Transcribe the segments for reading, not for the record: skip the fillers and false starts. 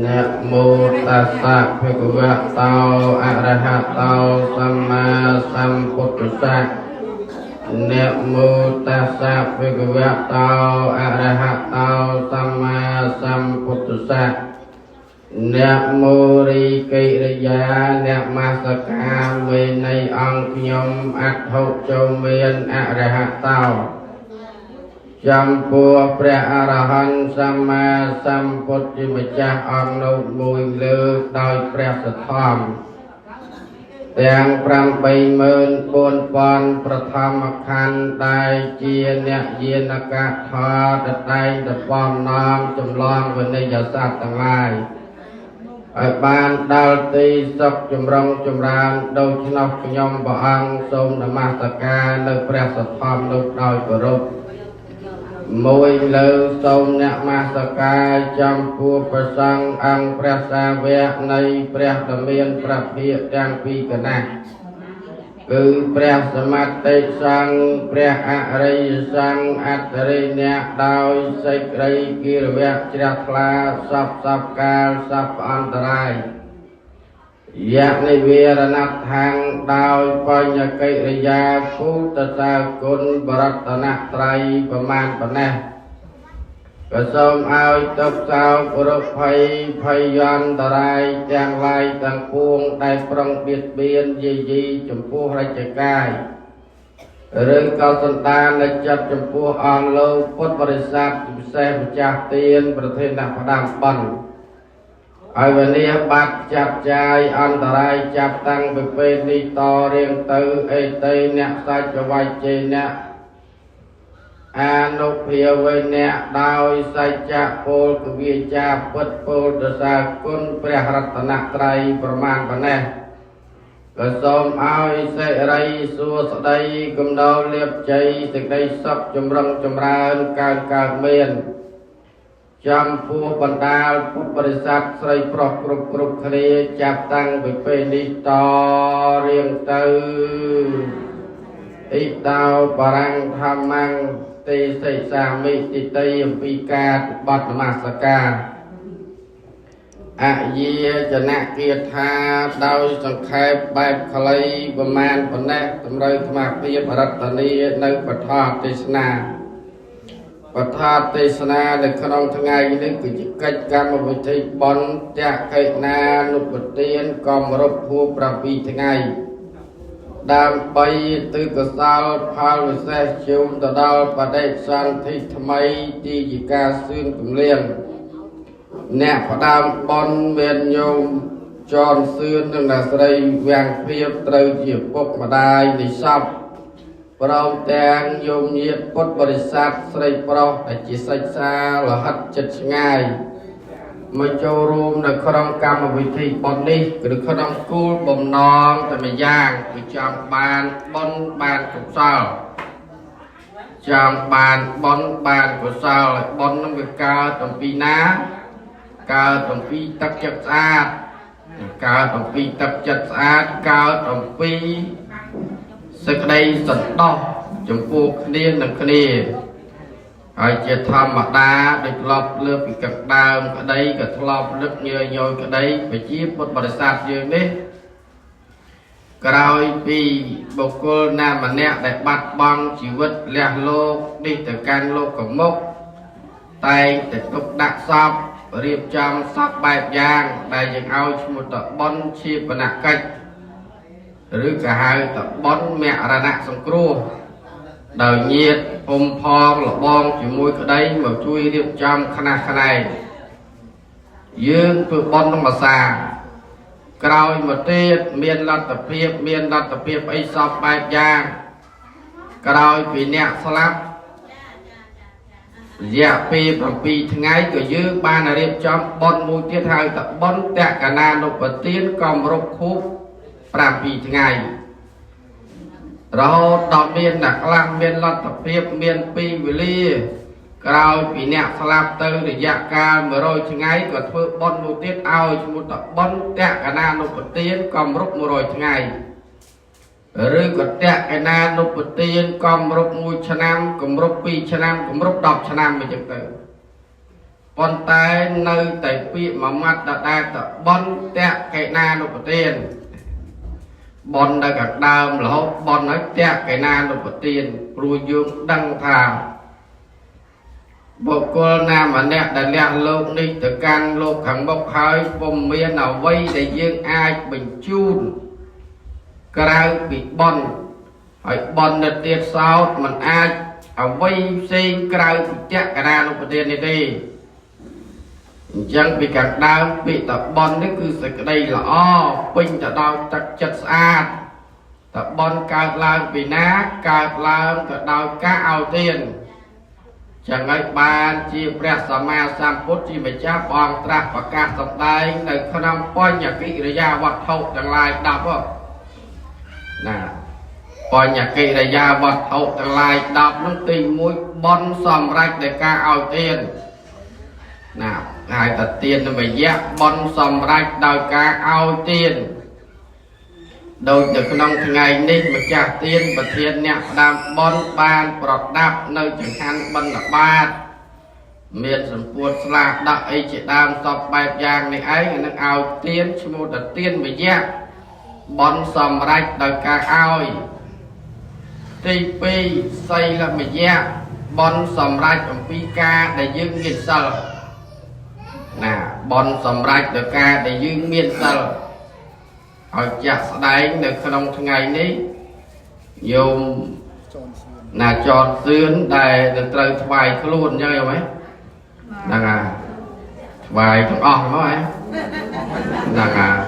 นะโมตัสสะภะคะวะโตอะระหะโตสัมมาสัมพุทธัสสะนะโมตัสสะภะคะวะโตอะระหะโตสัมมาสัมพุทธัสสะนะโมริกิริยานะมาสกาเวในអង្គខ្ញុំអត្ថុចូលមានអរហតោចំពោះព្រះអរហន្តសម្មាសម្ពុទ្ធជាម្ចាស់អង្គនោះមួយលើកដោយព្រះសទ្ធំទាំង84000ប្រធមខណ្ឌដែលជាអ្នកយានកថាតតែងតបំណងចម្លងវិន័យសាស្ត្រទាំងឡាយឲ្យបានដល់ទីសុខចម្រុងចម្រើនដូច្នោះខ្ញុំព្រះអង្គសូមនមស្ការនៅព្រះសទ្ធំនោះដោយគោរពមួយលើសូមនមស្ការចំពោះព្រះសង្ឃអង្គព្រះសាវកនៃព្រះដ៏មានព្រះភិក្ខទាំងពីរគណៈគឺព្រះសមតិសង្ឃព្រះអរិយសង្ឃអត្តរិអ្នកដោយសេចក្តីគិរវៈជ្រះថ្លាសពសពកាលសពអន្តរាយយៈនិវរណដ្ឋាំងដោយបញ្ញកិរិយាពុទ្ធសាគុណបរតនត្រ័យប្រមាណប៉ុណ្ណេះក៏សូមឲ្យទុកសោករោគភ័យភយន្តរាយទាំងឡាយទាំងពួងដែលប្រុងបៀតបៀនយាយីចំពោះរាជកាយឬក៏សន្តាននៃចិត្តចំពោះអង្គលោកពុទ្ធបរិស័ទពិសេសម្ចាស់ទានប្រធានផ្ដាំបន់ឲ្យវនីបាត់ចាត់ចាយអន្តរាយចាប់តាំងពីពេលនេះតរៀងទៅអេតីអ្នកសាច់វៃជេអ្នកអនុភាវេអ្នកដោយសច្ចៈពលគវិចាពិតពលទសាគុណព្រះរតនត្រ័យប្រមាណប៉ុណ្ណេះក៏សូមឲ្យសិរីសួស្តីគំដៅលៀបជ័យសេចក្តីសុខចម្រុងចម្រើនកើតកើតមានចំពោះបណ្ដាលពុទ្ធបរិស័ទស្រីប្រុសគ្រប់គ្រប់គ្នាចាប់តាំងពីពេលនេះតរៀងទៅអ៊ីតោបរាំងធម្មំទេសិសាមិតិតីអំពីការបត់នមស្ការអយាចនគាថាដោយសង្ខេបបែបខ្លីប្រមាណប៉ុណ្ណេះតម្រូវអាត្មាភាពរតនីនៅបឋមទេសនាបឋមទេសនានៅក្នុងថ្ងៃនេះគឺជាកិច្ចកម្មវិធីបុណ្យតក្កិណានុបទានកំរពខួប7ថ្ងៃដើម្បីទិកុសលផលវិសេសជូនទៅដល់បដិសន្ធិថ្មីទីជាការសឿនគម្លាងអ្នកផ្ដើមបុណ្យមានញោមចនសឿននិងអ្នកស្រីវាំងភាពត្រូវជាពុកម្ដាយនៃសពព្រមទាំងញោមញាតិពុទ្ធបរិស័ទស្រីប្រុសដែលជាសិក្សាលហិតចិត្តឆ្ងាយមកចូលរួមនៅក្នុងកម្មវិធីបុណ្យនេះគឺក្នុងគោលបំណងតែម្យ៉ាងគឺចង់បានបុណ្យបានកុសលចង់បានបុណ្យបានកុសលបុណ្យនឹងវាកើតអំពីណាកើតអំពីទឹកចិត្តស្អាតកើតអំពីទឹកចិត្តស្អាតកើតអំពីសេចក្តីសន្តោសចំពោះគ្នានឹងគ្នាហើយជាធម្មតាដូចធ្លាប់លើពីកដើមក្តីក៏ធ្លាប់លឹកញើញយក្តីប្រជាពុទ្ធបរិស័ទយើងនេះក្រោយពីបុគ្គលណាម្នាក់ដែលបាត់បង់ជីវិតលះលោកនេះទៅកាន់លោកកមុខតែងតែទុកដាក់សពរៀបចំសពបែបយ៉ាងដែលយើងឲ្យឈ្មោះតបុណ្យជាបនកិច្ចឬក៏ហៅតបុណ្យមរណៈសង្គ្រោះដោយញាតអ៊ំផងលបងជាមួយក្តីមកជួយរៀបចំខ្នះខ្នែងយើងធ្វើបុណ្យក្នុងភាសាក្រោយមកទៀតមានលទ្ធភាពមានលទ្ធភាពអីសពបែបយ៉ាងក្រោយពីអ្នកស្លាប់រយៈពេល7ថ្ងៃក៏យើងបានរៀបចំបុណ្យមួយទៀតហៅថាបុណ្យតក្កណានុបទានកំរពខួប7ថ្ងៃរហូតដល់មានអ្នកខ្លះមានលទ្ធភាពមានពីវេលាក្រោយពីអ្នកស្លាប់ទៅរយៈកាល100ថ្ងៃក៏ធ្វើបុណ្យមួយទៀតឲ្យឈ្មោះថាបុណ្យតក្កណានុបទានកំរព100ថ្ងៃឬក៏តក្កណានុបទានកំរព1ឆ្នាំគម្រប់2ឆ្នាំគម្រប់10ឆ្នាំអញ្ចឹងទៅ ប៉ុន្តែនៅតែពាក្យមួយម៉ាត់ដដែលតបុណ្យតក្កេណានុបទានបុណ្យនៅខាងដើមរហូតបុណ្យហើយតក្កេណានុបទានព្រោះយើងដឹងថាបុគ្គលណាម្នាក់ដែលលះលោកនេះទៅកាន់លោកខាងមុខហើយពុំមានអ្វីដែលយើងអាចបញ្ជូនក្រៅពីបុណ្យហើយបុណ្យនៅទៀតសោតมันអាចអ្វីផ្សេងក្រៅពីតក្កណានុបទាននេះទេអញ្ចឹងពីខាងដើមពាក្យតបុណ្យនេះគឺសេចក្តីល្អពេញទៅដោយទឹកចិត្តស្អាតតបុណ្យកើតឡើងពីណាកើតឡើងទៅដោយការឲ្យទានចឹងហើយបានជាព្រះសម្មាសម្ពុទ្ធជាម្ចាស់ព្រះអង្គត្រាស់ប្រកាសសម្ដែងនៅក្នុងបញ្ញកិរិយាវត្ថុទាំងឡាយ10ណាបញ្ញកិរិយាវត្ថុទាំងឡាយ10នោះទី1បុណ្យសម្រេចដោយការឲ្យទានណាហៅថាទានមយៈបុណ្យសម្រេចដោយការឲ្យទានដូចនៅក្នុងថ្ងៃនេះម្ចាស់ទានប្រធានអ្នកផ្ដើមបុណ្យបានប្រដាប់នៅចង្ហាន់បិណ្ឌបាតមានសម្ពួតស្លាដាក់អីជាដើមសពបែបយ៉ាងនេះឯងនឹងឲ្យទានឈ្មោះថាទានមយៈបុណ្យសម្រេចដោយការឲ្យទី2សីលមយៈបុណ្យសម្រេចអំពីការដែលយើងមានសិលណាបុណ្យសម្រេចដោយការដែលយើងមានសិលឲ្យចាក់ស្ដែងនៅក្នុងថ្ងៃនេះញោមណាចតសឿនដែលនឹងត្រូវថ្វាយខ្លួនអញ្ចឹងយល់ទេហ្នឹងហើយថ្វាយទាំងអស់ហ្មងហ្នឹងហើយ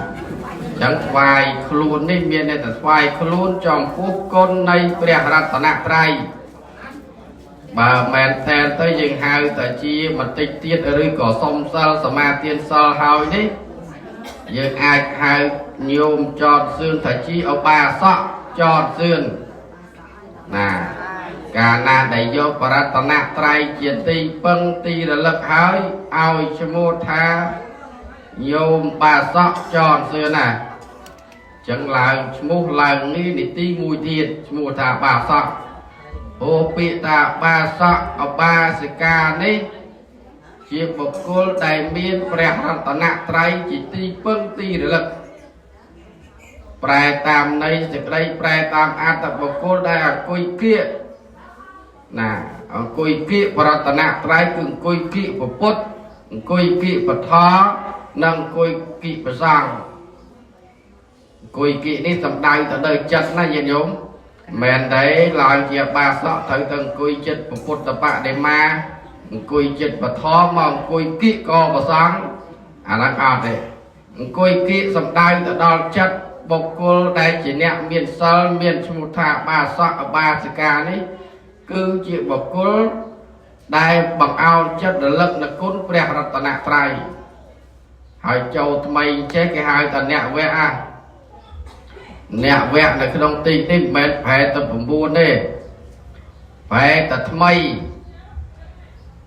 អញ្ចឹងថ្វាយខ្លួននេះមានន័យថាថ្វាយខ្លួនចំពោះគុណនៃព្រះរតនត្រ័យបើមែនតែនទៅយើងហៅតែជាបន្តិចទៀតឬក៏សុំសិលសមាទានសិលហើយនេះយើងអាចហៅញោមចតសឿនថាជាឧបាសកចតសឿនណាកាលណាដែលយកបរតនត្រ័យជាទីពឹងទីរលឹកហើយឲ្យឈ្មោះថាញោមបាសកចតសឿនណាចឹងឡើងឈ្មោះឡើងនេះនីតិមួយទៀតឈ្មោះថាបាសកអូពាក្យថាបាសកអបាសិកានេះជាបុគ្គលដែលមានព្រះរតនត្រ័យជាទីពឹងទីរលឹកប្រែតាមន័យសេចក្តីប្រែតាមអត្ថបុគ្គលដែលអង្គុយគៀកណាអង្គុយគៀកបរតនត្រ័យគឺអង្គុយគៀកពុទ្ធអង្គុយគៀកពធនិងអង្គុយគៀកព្រះសង្ឃអង្គុយគៀកនេះសំដៅទៅលើចិត្តណាញាតិញោមមែនទេឡើងជាបាសកត្រូវទៅអង្គុយចិត្តពុទ្ធបដិមាអង្គុយចិត្តពធមកអង្គុយគៀកកព្រះសង្ឃអាហ្នឹងអត់ទេអង្គុយគៀកសំដៅទៅដល់ចិត្តបុគ្គលដែលជាអ្នកមានសិលមានឈ្មោះថាបាសកអបាសិកានេះគឺជាបុគ្គលដែលបង្អោនចិត្តរលឹកនៅគុណព្រះរតនត្រ័យហើយចូលថ្មីចេះគេហៅថាអ្នកវៈអ្នកវៈនៅក្នុងទីនេះមិនមែនប្រែទៅ9ទេប្រែតែថ្មី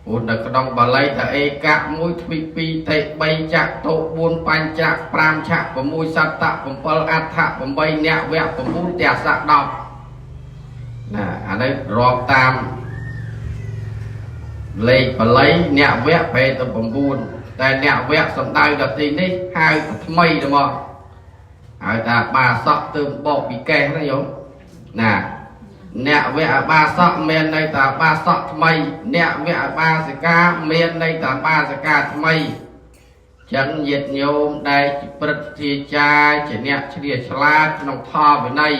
ព្រោះនៅក្នុងបាលីថាឯកៈ1ទ្វិ2តិ3ចតុ4បញ្ចៈ5ឆៈ6សត្តៈ7អដ្ឋៈ8អ្នកវៈ9ទសៈ10ណាអានេះរាប់តាមលេខបាលីអ្នកវៈប្រែទៅ9តែអ្នកវៈសំដៅដល់ទីនេះហៅថ្មីទៅមកហៅថាបាសកទើបបកពីកេះណាញោមណាអ្នកវៈបាសកមានន័យថាបាសកថ្មីអ្នកវៈបាសិកាមានន័យថាបាសិកាថ្មីចឹងញាតិញោមដែលជាព្រឹទ្ធាចារ្យជាអ្នកជ្រាបឆ្លាតក្នុងធម៌វិន័យ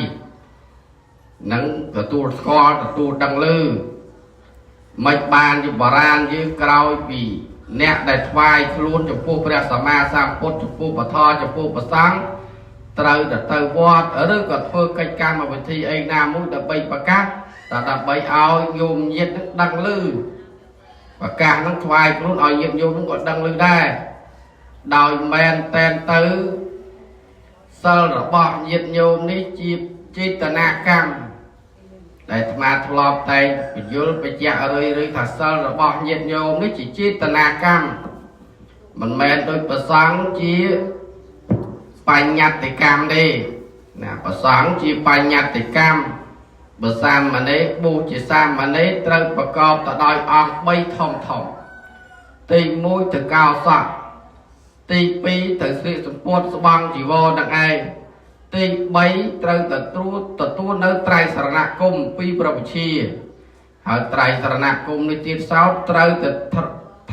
នឹងទទួលស្គាល់ទទួលដឹងឮមិនបានជាបុរាណយើងក្រោយពីអ្នកដែលថ្វាយខ្លួនចំពោះព្រះសម្មាសម្ពុទ្ធចំពោះពធចំពោះព្រះសង្ឃត្រូវតែទៅវត្តឬក៏ធ្វើកិច្ចកម្មវិធីអីណាមួយដើម្បីប្រកាសតែដើម្បីឲ្យញោមញាតិនឹងដឹងឮប្រកាសនឹងថ្វាយខ្លួនឲ្យញាតិញោមនឹងក៏ដឹងឮដែរដោយមែនតែនទៅសិលរបស់ញាតិញោមនេះជាចេតនាកម្មដែលអាត្មាធ្លាប់តែងពយល់បញ្ជាក់រឿយៗថាសិលរបស់ញាតិញោមនេះជាចេតនាកម្មមិនមែនដូចប្រសង់ជាបញ្ញត្តិកម្មទេណាប្រសង់ជាបញ្ញត្តិកម្មបើសាមណេរបួសជាសាមណេរត្រូវប្រកបទៅដោយអង្គ3ធំធំ ទី1ទៅកោសក់ទី2ទៅស្លៀកសំពត់ស្បង់ជីវរនឹងឯងទី3ត្រូវទៅត្រួតទទួលនៅត្រៃសរណគមពីព្រះវិជាហើយត្រៃសរណគមនេះទៀតសោតត្រូវទៅ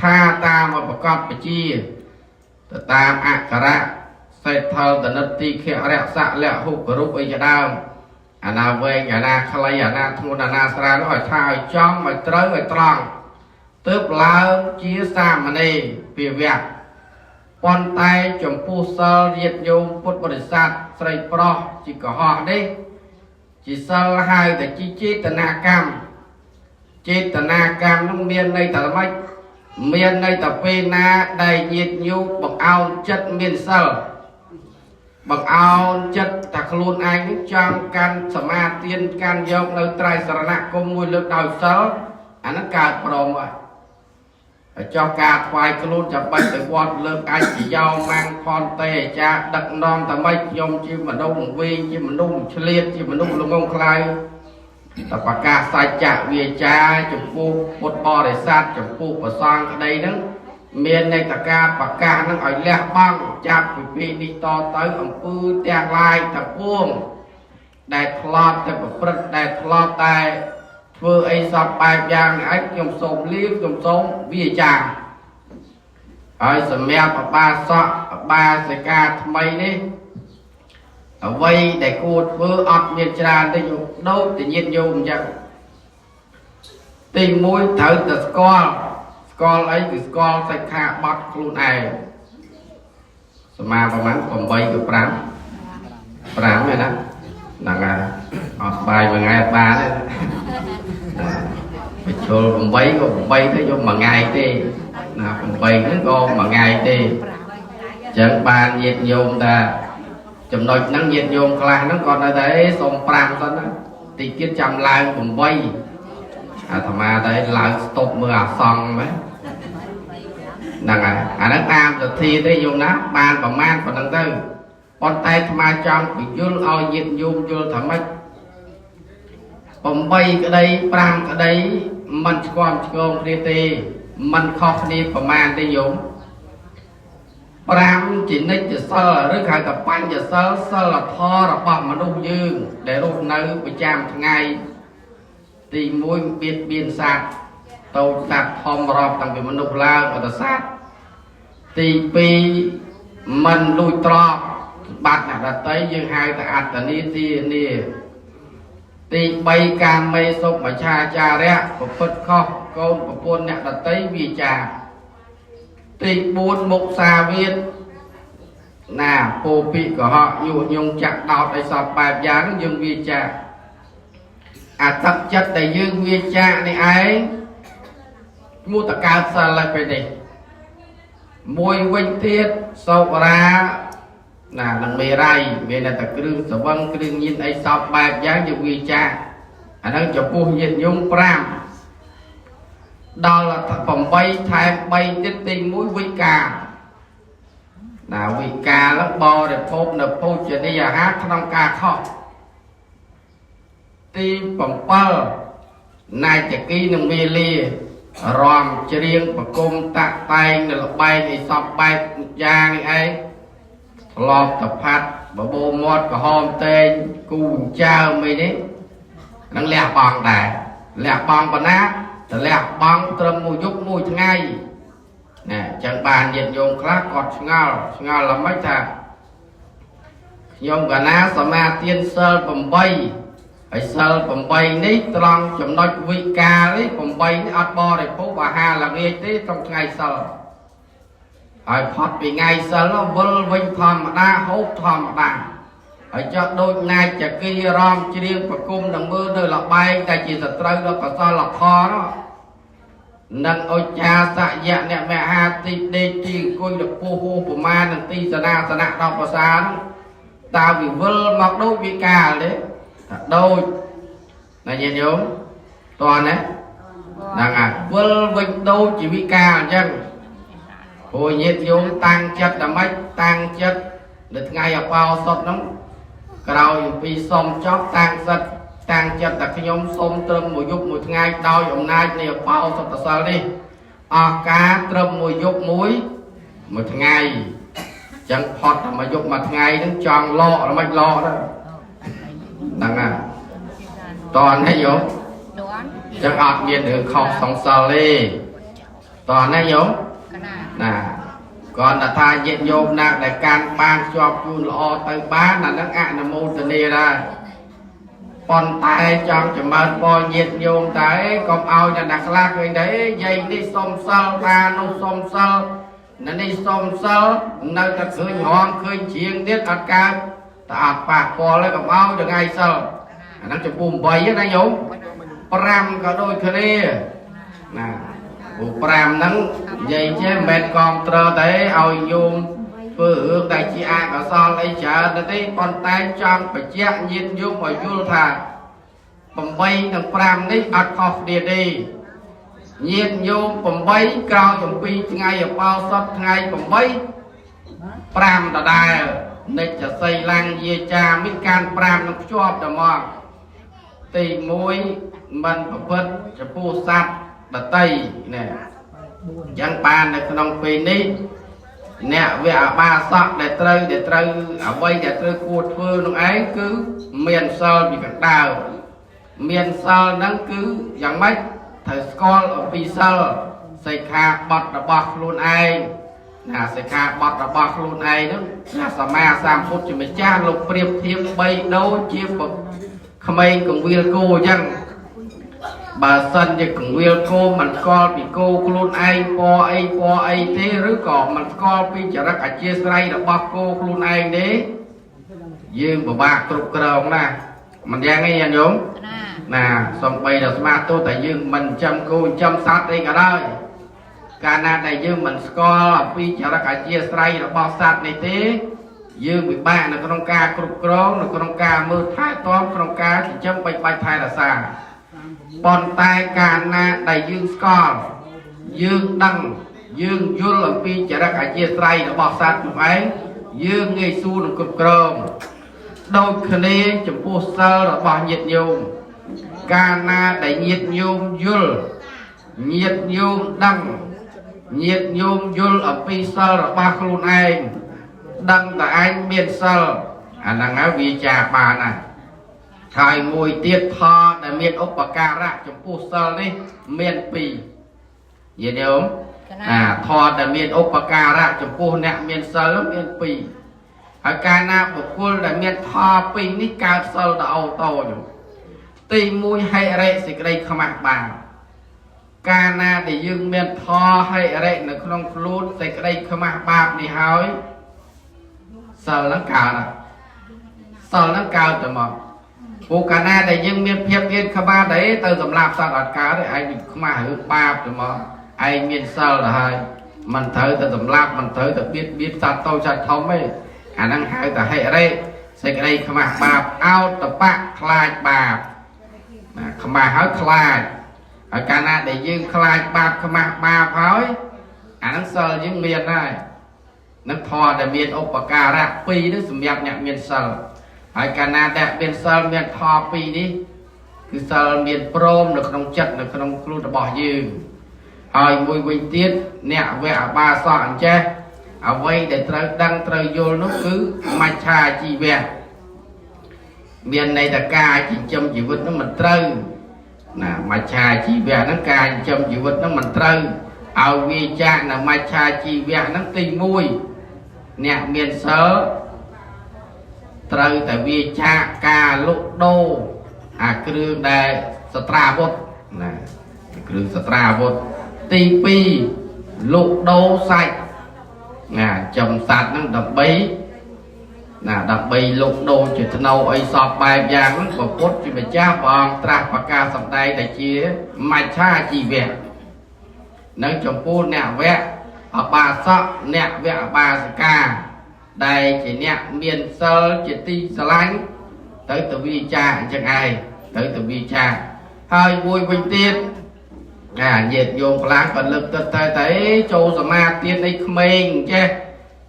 ថាតាមឲ្យប្រកបវិជាទៅតាមអក្ខរៈសេដ្ឋលតនិតទីខរៈសៈលហុករូបអីជាដើមអាណាវែងអាណាខ្លីអាណាធ្ងន់អាណាស្រាលនោះឲ្យថាឲ្យចំឲ្យត្រូវឲ្យត្រង់ទើបឡើងជាសាមណេរពីវៈប៉ុន្តែចំពោះសិលញាតិញោមពុទ្ធបរិស័ទស្រីប្រុសជាកុហកនេះជាសិលហៅតែជាចេតនាកម្មចេតនាកម្មនោះមានន័យថាម៉េចមានន័យថាពេលណាដែលញាតិញោមបង្អោនចិត្តមានសិលបង្អោនចិត្តថាខ្លួនឯងនឹងចង់កាន់សមាទានកាន់យកនៅត្រៃសរណគមមួយលើកដោយសិលអាហ្នឹងកើតព្រមហើយហើយចោះការថ្វាយខ្លួនចាំបាច់ទៅវត្តលើកអាចជាយោម៉ាំងផនទេអាចារ្យដឹកនាំតែម៉េចខ្ញុំជាមនុស្សវិញជាមនុស្សឆ្លៀតជាមនុស្សល្ងងខ្លៅតែប្រកាសសច្ចៈវាចាចំពោះពុទ្ធបរិស័ទចំពោះព្រះសង្ឃក្តីហ្នឹងមានន័យថាការប្រកាសហ្នឹងឲ្យលះបង់ចាប់ពីពេលនេះតទៅអំពើទាំងឡាយទាំងពួងដែលធ្លាប់តែប្រព្រឹត្តដែលធ្លាប់តែធ្វើអីសពបែបយ៉ាងនេះឯងខ្ញុំសូមលាខ្ញុំសូមវាចាហើយសម្រាប់អបាសកអបាសិកាថ្មីនេះអ្វីដែលគួរធ្វើអត់មានច្រើនទេដូចតែញាតិញោមអញ្ចឹងទី1ត្រូវតែស្គាល់ស្គាល់អីគឺស្គាល់សិក្ខាបទខ្លួនឯងសមាប្រហែល8គឺ5 5ហ្នឹងណាហ្នឹងហើយអត់បាយមួយថ្ងៃអត់បានទេបញ្ជុល8ក៏8ទៅយកមួយថ្ងៃទេណា8ហ្នឹងក៏មួយថ្ងៃទេអញ្ចឹងបានញាតិញោមថាចំណុចហ្នឹងញាតិញោមខ្លះហ្នឹងគាត់នៅតែសុំ5សិនណាតិចទៀតចាំឡើង8អាត្មាតែឡើងស្តុបមើលអាសង្ឃហ្នឹងហ្នឹងហើយអាហ្នឹងតាមសទ្ធាទេញោមណាបានប្រមាណប៉ុណ្្នឹងទៅប៉ុន្តែអាត្មាចង់បញ្យល់ឲ្យញាតិញោមយល់ថាម៉េច8ក្តី5ក្តីមិនឆ្គាំឆ្គងគ្នាទេមិនខុសគ្នាប្រមាណទេញោម5ជានិច្ចសិលឬហៅថាបញ្ចសិលសិលធម៌របស់មនុស្សយើងដែលរស់នៅប្រចាំថ្ងៃទី1បៀតបៀនសត្វតូចសត្វធំរាប់តាំងពីមនុស្សឡើងអត់សត្វទី2មិនលួចទ្រព្យបាត់អ្នកដតីយើងហៅថាអត្តនីទានាទី3កាមេសុមច្ឆាចារៈប្រព្រឹត្តខុសកូនប្រពន្ធអ្នកដតីវាចាទី4មុខសាវាទណាពោពិកុហកញុះញង់ចាក់ដោតឲ្យសពបែបយ៉ាងយើងវាចាអាទឹកចិត្តដែលយើងវាចានេះឯងមួតកើតសិលហើយពេលនេះមួយវិញទៀតសោរាណានឹងមេរ័យមានតែគ្រឿងសវឹងគ្រឿងញៀនអីសពបែបយ៉ាងយើងវាចាអាហ្នឹងចំពោះញាតិញោម5ដល់8ថែម3ទៀតទី1វិការណាវិការហ្នឹងបរិភោគនៅភោជនីយអាហារក្នុងការខុសទី7ណាចគីនិងមេលារំច្រៀងប្រគំតាក់តែងនៅលបែងអីសពបែបយ៉ាងនេះឯងធ្លាប់តផាត់បបោមាត់ក្រហមតេងគូចើមអីនេះនឹងលះបង់ដែរលះបង់ប៉ុណ្ណាតលះបង់ត្រឹមមួយយប់មួយថ្ងៃណាអញ្ចឹងបានញាតិញោមខ្លះគាត់ឆ្ងល់ឆ្ងល់ល្មិចថាខ្ញុំកណាសមាទានសិល8ហើយសិល8នេះត្រង់ចំណុចវិការនេះ8នេះអត់បរិភោគអាហារល្ងាចទេក្នុងថ្ងៃសិលហើយផុតពីថ្ងៃសិលវិលវិញធម្មតាហូបធម្មតាហើយចោះដូចណាចគីរំច្រៀងប្រគំនឹងមើលនៅលបែងតែជាសត្រូវដល់កសលធម៌នោះនឹងអុចាសយៈអ្នកមហាទីដេកទីអង្គុយដល់ពោះហួសប្រមាណនឹងទីសនាសនៈដល់ប្រសានោះតើវិវិលមកដូចវិកាលទេថាដូចណាញាតិញោមតើណាហ្នឹងហើយវិលវិញដូចជាវិកាលអញ្ចឹងព្រោះញាតិញោមតាំងចិត្តតែម៉េចតាំងចិត្តនៅថ្ងៃអបោសុតហ្នឹងក្រោយពីសុំចប់តាំងសិតតាំងចិត្តតែខ្ញុំសុំត្រឹមមួយយប់មួយថ្ងៃដោយអំណាចនៃអបោសុតសិលនេះ អស់ការត្រឹមមួយយប់មួយមួយថ្ងៃអញ្ចឹងផុតតែមួយយប់មួយថ្ងៃហ្នឹងចង់លកល្មិចលកដែរហ្នឹងហើយតើនេះយោ តន់ អញ្ចឹងអត់មានរឿងខុសសង្សិលទេតើនេះយោ កណា ណាគាត់តែថាញាតិញោមណាដែលកាន់បានជាប់ជូនល្អទៅបានអាហ្នឹងអនុមោទនាដែរប៉ុន្តែចង់ចម្រើនពរញាតិញោមតែកុំឲ្យអ្នកណាខ្លះឃើញតែយាយនេះសុំសិលតានោះសុំសិលនៅនេះសុំសិលនៅតែឃើញរងឃើញជាងទៀតអត់កើតតែអត់ប៉ះពាល់ទេកុំឲ្យថ្ងៃសិលអាហ្នឹងចំពោះ8ណាញោម5ក៏ដូចគ្នាណាព្រោះ5ហ្នឹងនិយាយចេះមិនមែនកងត្រទេឲ្យញោមធ្វើរឿងដែលជាអកុសលអីច្រើនទៅទេប៉ុន្តែចង់បញ្ជាក់ញាតិញោមឲ្យយល់ថា8និង5នេះអត់ខុសគ្នាទេញាតិញោម8ក្រោយអំពីថ្ងៃអបោសុតថ្ងៃ8 5ដដែលនិច្ចសីលੰយាចាមិកាន5នឹងភ្ជាប់តែមកទី1មិនប្រព្រឹត្តចំពោះសត្វដតីណែអញ្ចឹងបាននៅក្នុងពេលនេះអ្នកវៈអបាសកដែលត្រូវអ្វីដែលត្រូវគួរធ្វើនោះឯងគឺមានសិលពីកណ្ដើមមានសិលហ្នឹងគឺយ៉ាងម៉េចត្រូវស្គាល់អំពីសិលសិក្ខាបទរបស់ខ្លួនឯងណាសិក្ខាបទរបស់ខ្លួនឯងហ្នឹងព្រះសម្មាសម្ពុទ្ធជាម្ចាស់លោកប្រៀបធៀបបីដូចជាក្មេងកងវិលគោអញ្ចឹងបើសិនជាកងវិលគោមិនស្គាល់ពីគោខ្លួនឯងពណ៌អីពណ៌អីទេឬក៏មិនស្គាល់ពីចរិតអធិស្ស្រ័យរបស់គោខ្លួនឯងទេយើងពិបាកគ្រប់គ្រងណាស់មិនយ៉ាងទេញាតិញោម កណា ណាសំបីដល់ស្មាទោះតែយើងមិនចាំគោចាំសត្វអីក៏ដោយកាលណាដែលយើងមិនស្គាល់អំពីចរិតអធិស្ស្រ័យរបស់សត្វនេះទេយើងពិបាកនៅក្នុងការគ្រប់គ្រងនៅក្នុងការមើលថែទាំក្នុងការចិញ្ចឹមបីបាច់ថែរក្សាប៉ុន្តែកាលណាដែលយើងស្គាល់យើងដឹងយើងយល់អំពីចរិតអធិស្ស្រ័យរបស់សត្វនោះឯងយើងងាយស្រួលនឹងគ្រប់គ្រងដូចគ្នាចំពោះសិលរបស់ញាតិញោមកាលណាដែលញាតិញោមយល់ញាតិញោមដឹងញាតិញោមយល់អំពីសិលរបស់ខ្លួនឯងដឹងតែឯងមានសិលអាហ្នឹងហើយវាចាបានណាស់ហើយមួយទៀតថដែលមានឧបការៈចំពោះសិលនេះមានពីរញាតិញោមក ណា អាធម៌ដែលមានឧបការៈចំពោះអ្នកមានសិលមានពីរហើយកាលណាបុគ្គលដែលមានធម៌ពីរនេះកើតសិលដល់អូតូញោមទី1ហិរិសេចក្តីខ្មាស់បាបកាលណាដែលយើងមានធម៌ហិរិនៅក្នុងខ្លួនសេចក្តីខ្មាស់បាបនេះហើយសិលហ្នឹងកើតហើយសិលហ្នឹងកើតទៅមកព្រោះកាលណាដែលយើងមានភាពអៀនខ្មាស់ទេទៅសម្លាប់សត្វអត់កើតទេឯងវាខ្មាស់រឿងបាបទៅមកឯងមានសិលទៅហើយមិនត្រូវទៅសម្លាប់មិនត្រូវទៅបៀតបៀនសត្វតូចសត្វធំទេអាហ្នឹងហៅថាហិរិសេចក្តីខ្មាស់បាបអោតបៈខ្លាចបាបណាខ្មាស់ហើយខ្លាចហើយកាលណាដែលយើងខ្លាចបាបខ្មាស់បាបហើយអាហ្នឹងសិលយើងមានហើយនឹងធម៌ដែលមានឧបការៈពីរនេះសម្រាប់អ្នកមានសិលហើយកាលណាដែលមានសិលមានធម៌ពីរនេះគឺសិលមានព្រមនៅក្នុងចិត្តនៅក្នុងខ្លួនរបស់យើងហើយមួយវិញទៀតអ្នកវៈអបាសកអញ្ចេះអ្វីដែលត្រូវដឹងត្រូវយល់នោះគឺមច្ឆាជីវៈមានន័យថាការចិញ្ចឹមជីវិតនោះមិនត្រូវណាមច្ឆាជីវៈហ្នឹងការចិញ្ចឹមជីវិតហ្នឹងមិនត្រូវឲ្យវាចាកនៅមច្ឆាជីវៈហ្នឹងទី1អ្នកមានសិលត្រូវតែវាចាកការលក់ដូរអាគ្រឿងដែលសត្រាវុធណាគ្រឿងសត្រាវុធទី2លក់ដូរសាច់ណាចំសត្វហ្នឹងដើម្បីណាដើម្បីលក់ដូរជាថ្នូវអីសពបែបយ៉ាងហ្នឹងព្រះពុទ្ធជាម្ចាស់ព្រះអង្គត្រាស់ប្រកាសសម្ដែងតែជាមច្ឆាជីវៈនិងចំពោះអ្នកវៈអបាសកអ្នកវៈអបាសិកាដែលជាអ្នកមានសិលជាទីស្រឡាញ់ទៅទៅវាចាអញ្ចឹងឯងទៅទៅវាចាហើយមួយវិញទៀតអាញាតិញោមខ្លះក៏លើកទឹកតែតែចូលសមាធិនៃក្មេងចេះ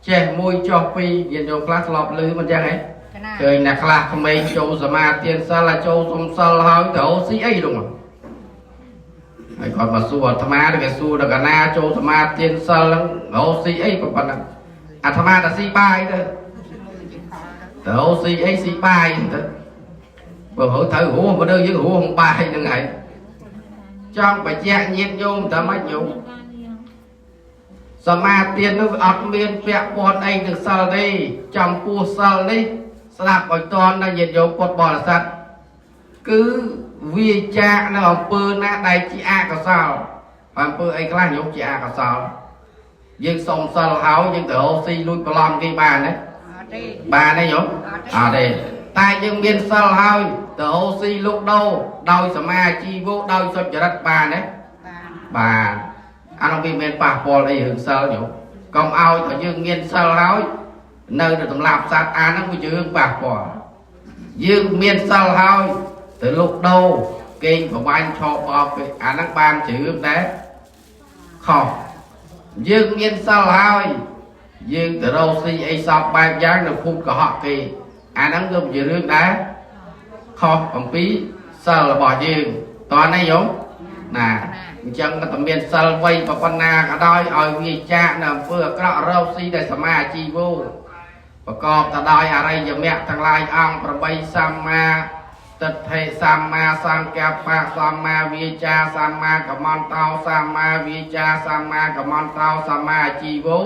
ចេះមួយចុះពីរញាតិញោមខ្លះធ្លាប់ឮមិនចឹងហ៎ កណា ឃើញអ្នកខ្លះក្មេងចូលសមាធិសិលចូលសុំសិលហើយទៅអូស៊ីអីនោះ ហើយគាត់មកសួរអាត្មាគេសួរដល់កណាចូលសមាទានសិលហ្នឹងរកស៊ីអីប៉ុណ្ណឹងអាត្មាតែស៊ីបាយទៅទៅរកស៊ីអីស៊ីបាយទៅបើរកត្រូវរស់មនុស្សយើងរស់បាយហ្នឹងឯងចង់បញ្ជាក់ញាតិញោមតែម៉េចញោមសមាទាននោះវាអត់មានពាក់ព័ន្ធអីនឹងសិលទេចំពោះសិលនេះស្ដាប់ឲ្យតន់ណាញាតិញោមពុទ្ធបរិស័ទគឺវាចាកនៅអំពើណាដែលជាអកុសលអំពើអីខ្លះញោមជាអកុសលយើងសុំសិលហើយយើងទៅរកស៊ីលួចបន្លំគេបានទេ អត់ទេ បានទេញោមអត់ទេតែយើងមានសិលហើយទៅរកស៊ីលក់ដូរដោយសមាជីវោដោយសុចរិតបានទេ បាន បាទអានោះវាមានប៉ះពាល់អីរឿងសិលញោមកុំឲ្យតែយើងមានសិលហើយនៅតែសម្លាប់សត្វអាហ្នឹងវាជារឿងប៉ះពាល់យើងមានសិលហើយទៅលុកដូរគេងប្រវាញ់ឆោបោកគេអាហ្នឹងបានជារឿងដែរខុសយើងមានសិលហើយយើងទៅរកស៊ីអីសពបែបយ៉ាងនៅភូមិកុហកគេអាហ្នឹងក៏ជារឿងដែរខុសអំពីសិលរបស់យើងតោះនេះញោមណាអញ្ចឹងក៏តែមានសិលវ័យប៉ុណ្ណាក៏ដោយឲ្យវាចាកនៅអំពើអាក្រក់រកស៊ីដែលសមាជីវោប្រកបទៅដោយអរិយមគ្គទាំងឡាយអង្គ8សម្មាទិដ្ឋិសម្មាសង្កប្បៈសម្មាវាចាសម្មាកមន្តោសម្មាវាចាសម្មាកមន្តោសម្មាជីវោ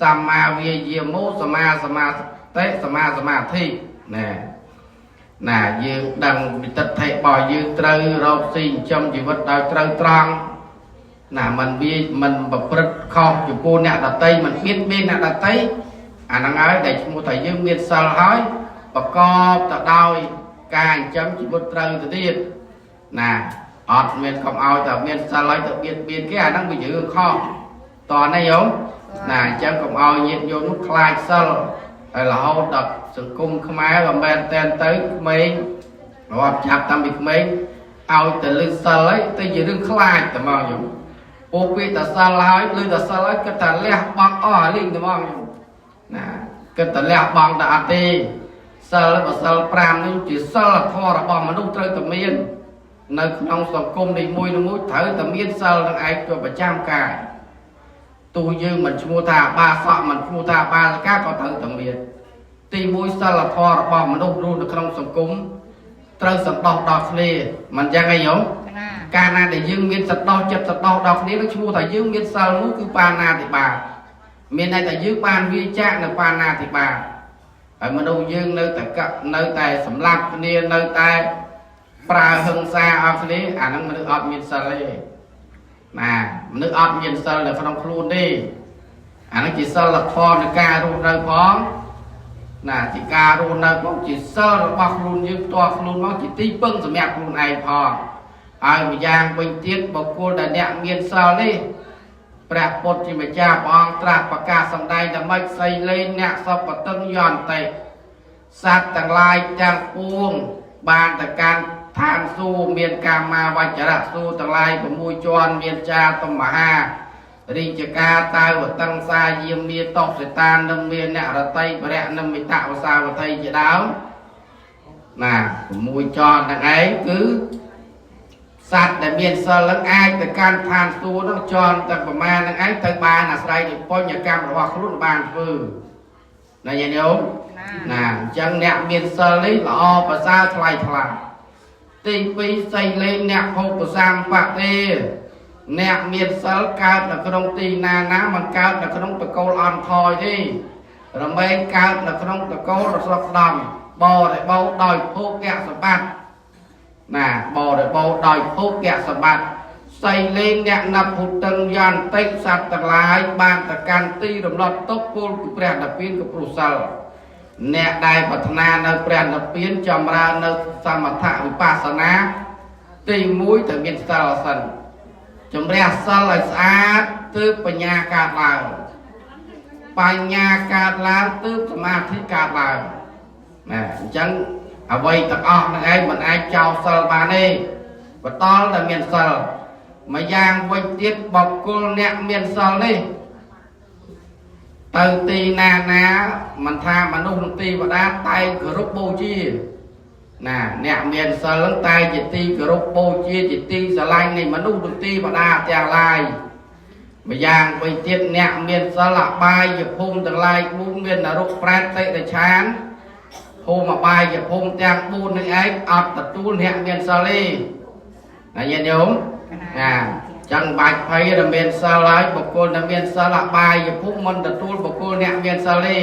សម្មាវាយាមោសម្មាសមាតិសម្មាសមាធិណែណាយើងដឹងវិទិដ្ឋិរបស់យើងត្រូវរកស៊ីចិញ្ចឹមជីវិតដោយត្រូវត្រង់ណាมันវាมันប្រព្រឹត្តខុសចំពោះអ្នកដតីมันបៀតបៀនអ្នកដតីអាហ្នឹងហើយដែលឈ្មោះថាយើងមានសិលហើយប្រកបទៅដោយការចិញ្ចឹមជីវិតត្រូវទៅទៀតណាអត់មានកុំឲ្យតែមានសិលហើយទៅបៀតបៀនគេអាហ្នឹងវាជារឿងខុសតោះនេះយោណាអញ្ចឹងកុំឲ្យញាតិញោមនោះខ្លាចសិលហើយរហូតដល់សង្គមខ្មែរក៏មែនតែនទៅក្មេងរាប់ចាប់តាំងពីក្មេងឲ្យទៅលឺសិលហើយទៅជារឿងខ្លាចតែមកញោមពោពាក្យតែសិលហើយលឺតែសិលហើយគិតថាលះបង់អស់អាលីងតែមកញោមណាគិតតែលះបង់តែអត់ទេសិលបើសិល5នេះជាសិលធម៌របស់មនុស្សត្រូវតែមាននៅក្នុងសង្គមនីមួយៗត្រូវតែមានសិលនឹងឯងជាប្រចាំកាយទោះយើងមិនឈ្មោះថាបាសកមិនឈ្មោះថាបាសិកាក៏ត្រូវតែមានទីមួយសិលធម៌របស់មនុស្សរស់នៅក្នុងសង្គមត្រូវសន្តោសដល់គ្នាមិនចឹងឯងញោម ណា កាលណាដែលយើងមានសន្តោសចិត្តសន្តោសដល់គ្នានឹងឈ្មោះថាយើងមានសិលមួយគឺបាណាតិបាតមានន័យថាយើងបានវាចាកនៅបាណាតិបាតហើយមនុស្សយើងនៅតែកនៅតែសម្លាប់គ្នានៅតែប្រើហិង្សាអស់គ្នាអាហ្នឹងមនុស្សអត់មានសិលទេណាមនុស្សអត់មានសិលនៅក្នុងខ្លួនទេអាហ្នឹងជាសិលធម៌នៃការរស់នៅផងណាជាការរស់នៅផងជាសិលរបស់ខ្លួនយើងផ្ទាល់ខ្លួនមកជាទីពឹងសម្រាប់ខ្លួនឯងផងហើយម្យ៉ាងវិញទៀតបុគ្គលដែលអ្នកមានសិលនេះព្រះពុទ្ធជាម្ចាស់ព្រះអង្គត្រាស់ប្រកាសសម្ដែងតែម៉េចសីលេងអ្នកសពតឹងយន្តិសត្វទាំងឡាយទាំងពួងបានទៅកាន់ឋានសួគ៌មានកាមាវចរៈសួគ៌ទាំងឡាយ6ជាន់មានចាតមហារាជការតៅវតឹងសាយាមាតុសិតានមានអ្នករតីបរៈនិមិតវសាវតីជាដើមណា6ជាន់ហ្នឹងឯងគឺសត្វដែលមានសិលនឹងអាចទៅកាន់ឋានសួគ៌នឹងជន់តែប្រមាណនឹងឯងទៅបានអាស្រ័យដោយបញ្ញកម្មរបស់ខ្លួនបានធ្វើណាញាតិញោម ណា ណាអញ្ចឹងអ្នកមានសិលនេះល្អប្រសើរថ្លៃថ្លាទី2សីលេងអ្នកភោគសម្បទាអ្នកមានសិលកើតនៅក្នុងទីណាណាមិនកើតនៅក្នុងតកូលអន់ថយទេរមែងកើតនៅក្នុងតកូលរស្លុកដំបរិបូរណ៍ដោយភោគសម្បត្តិណាបរិបូរណ៍ដោយភោគសម្បត្តិសីលេងអ្នកណពុតឹងយន្តិសត្វទាំងឡាយបានទៅកាន់ទីរំលត់ទុកពលគឺព្រះនិព្វានក៏ព្រោះសិល អ្នកដែលប្រាថ្នានៅព្រះនិព្វានចម្រើននៅសមថវិបស្សនាទី1ត្រូវមានសិលសិនជំរះសិលឲ្យស្អាតទើបបញ្ញាកើតឡើងបញ្ញាកើតឡើងទើបសមាធិកើតឡើងណាអញ្ចឹងអ្វីទាំងអស់ហ្នឹងឯងមិនអាចចោលសិលបានទេបន្តតែមានសិលម្យ៉ាងវិញទៀតបុគ្គលអ្នកមានសិលនេះ ទៅទីណាណាមិនថាមនុស្សនឹងទីវតាតែងគោរពបូជា ណាអ្នកមានសិលហ្នឹងតែជាទីគោរពបូជាជាទីស្រឡាញ់នៃមនុស្សដូចទីបដាទាំងឡាយម្យ៉ាងវិញទៀតអ្នកមានសិលអបាយភូមិទាំងឡាយ4មាននរកប្រែតតិរិឆានភូមិអបាយភូមិទាំង4នេះឯងអត់ទទួលអ្នកមានសិលទេណាញាតិញោមណាចឹងបាច់ភ័យដែលមានសិលហើយបុគ្គលដែលមានសិលអបាយភូមិមិនទទួលបុគ្គលអ្នកមានសិលទេ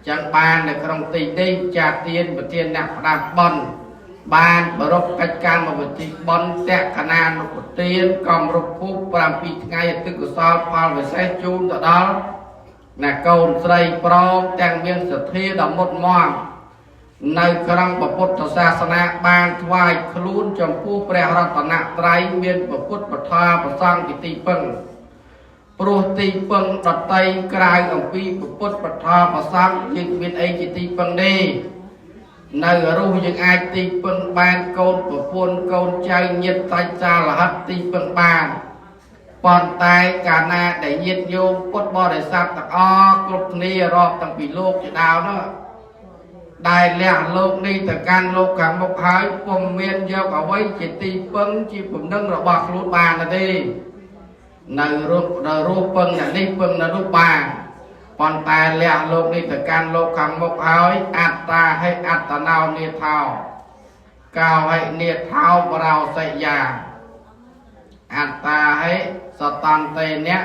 ចឹងបាននៅក្នុងទីនេះចាទានប្រធានអ្នកផ្ដាំបន់បានប្រពកិច្ចកម្មវិធីបន់តក្កណានុប្រទានកំរុកភូមិ7ថ្ងៃអតិកុសលផលវិសេសជូនទៅដល់ណាកូនស្រីព្រមទាំងមានសទ្ធាដ៏មុតមមនៅក្នុងពុទ្ធសាសនាបានថ្វាយខ្លួនចំពោះព្រះរតនត្រ័យមានពុទ្ធពធប្រសង្ឃជាទីពឹងព្រោះទីពឹងដតីក្រៅអំពីពុទ្ធពធប្រសង្ឃយើងមានអីជាទីពឹងទេនៅរស់យើងអាចទីពឹងបានកូនប្រពន្ធកូនចៅញាតិសាច់សាលហិតទីពឹងបានប៉ុន្តែកាលណាដែលញាតិញោមពុទ្ធបរិស័ទទាំងអស់គ្រប់គ្នារាប់តាំងពីលោកជាដើមនោះដែលលះលោកនេះទៅកាន់លោកខាងមុខហើយពុំមានយកអ្វីជាទីពឹងជាពំនឹងរបស់ខ្លួនបានទេនៅរស់នៅរស់ពឹងអ្នកនេះពឹងនៅនោះបានប៉ុន្តែលះលោកនេះទៅកាន់លោកខាងមុខហើយអត្តាហិអត្តនោនិថោកោហិនិថោបរោសិយាអត្តាហិសតន្តេអ្នក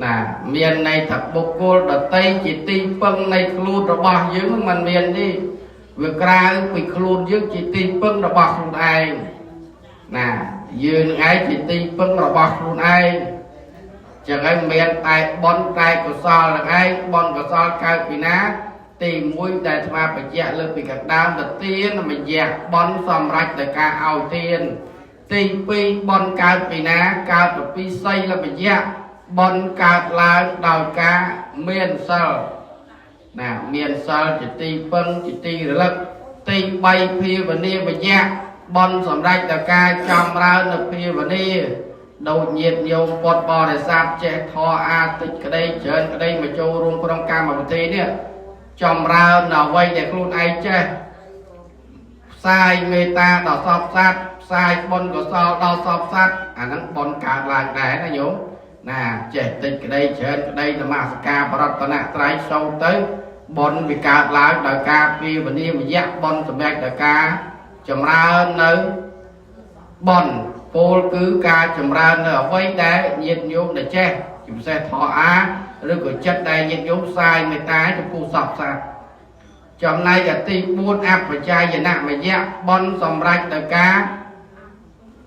ណាមានន័យថាបុគ្គលដតីជាទីពឹងនៃខ្លួនរបស់យើងមិនមានទេវាក្រៅពីខ្លួនយើងជាទីពឹងរបស់ខ្លួនឯងណាយើងនឹងឯងជាទីពឹងរបស់ខ្លួនឯងចឹងហើយមានតែបុណ្យតែកុសលនឹងឯងបុណ្យកុសលកើតពីណាទី1ដែលអាត្មាបញ្ជាក់លើពីកណ្ដើមទៅទានមយៈបុណ្យសម្រាប់ដោយការឲ្យទានទី2បុណ្យកើតពីណាកើតពីសីលមយៈបុណ្យកើតឡើងដោយការមានសិលណាមានសិលជាទីពឹងជាទីរលឹកទី3ភាវនាមយៈបុណ្យសម្រាប់ដោយការចំរើននៅភាវនាដូចញាតិញោមពុទ្ធបរិស័ទចេះធរអាតិចក្តីច្រើនក្តីមកចូលរួមក្នុងកម្មវិធីនេះចម្រើនអ្វីដែលខ្លួនឯងចេះផ្សាយមេត្តាដល់សពសត្វផ្សាយបុណ្យកុសលដល់សពសត្វអាហ្នឹងបុណ្យកើតឡើងដែរណាញោមណាចេះតិចក្តីច្រើនក្តីនមស្ការបរតនត្រ័យសូត្រទៅបុណ្យវាកើតឡើងដោយការពីវនីមយៈបុណ្យសម្រាប់ដោយការចម្រើននៅបុណ្យពោលគឺការចម្រើននៅអ្វីដែលញាតិញោមដែលចេះជាពិសេសធម៌អាឬក៏ចិត្តដែលញាតិញោមផ្សាយមេត្តាចំពោះសពសត្វចំណែកឯទី4អបច្ច័យនមយៈបុណ្យសម្រាប់ដោយការ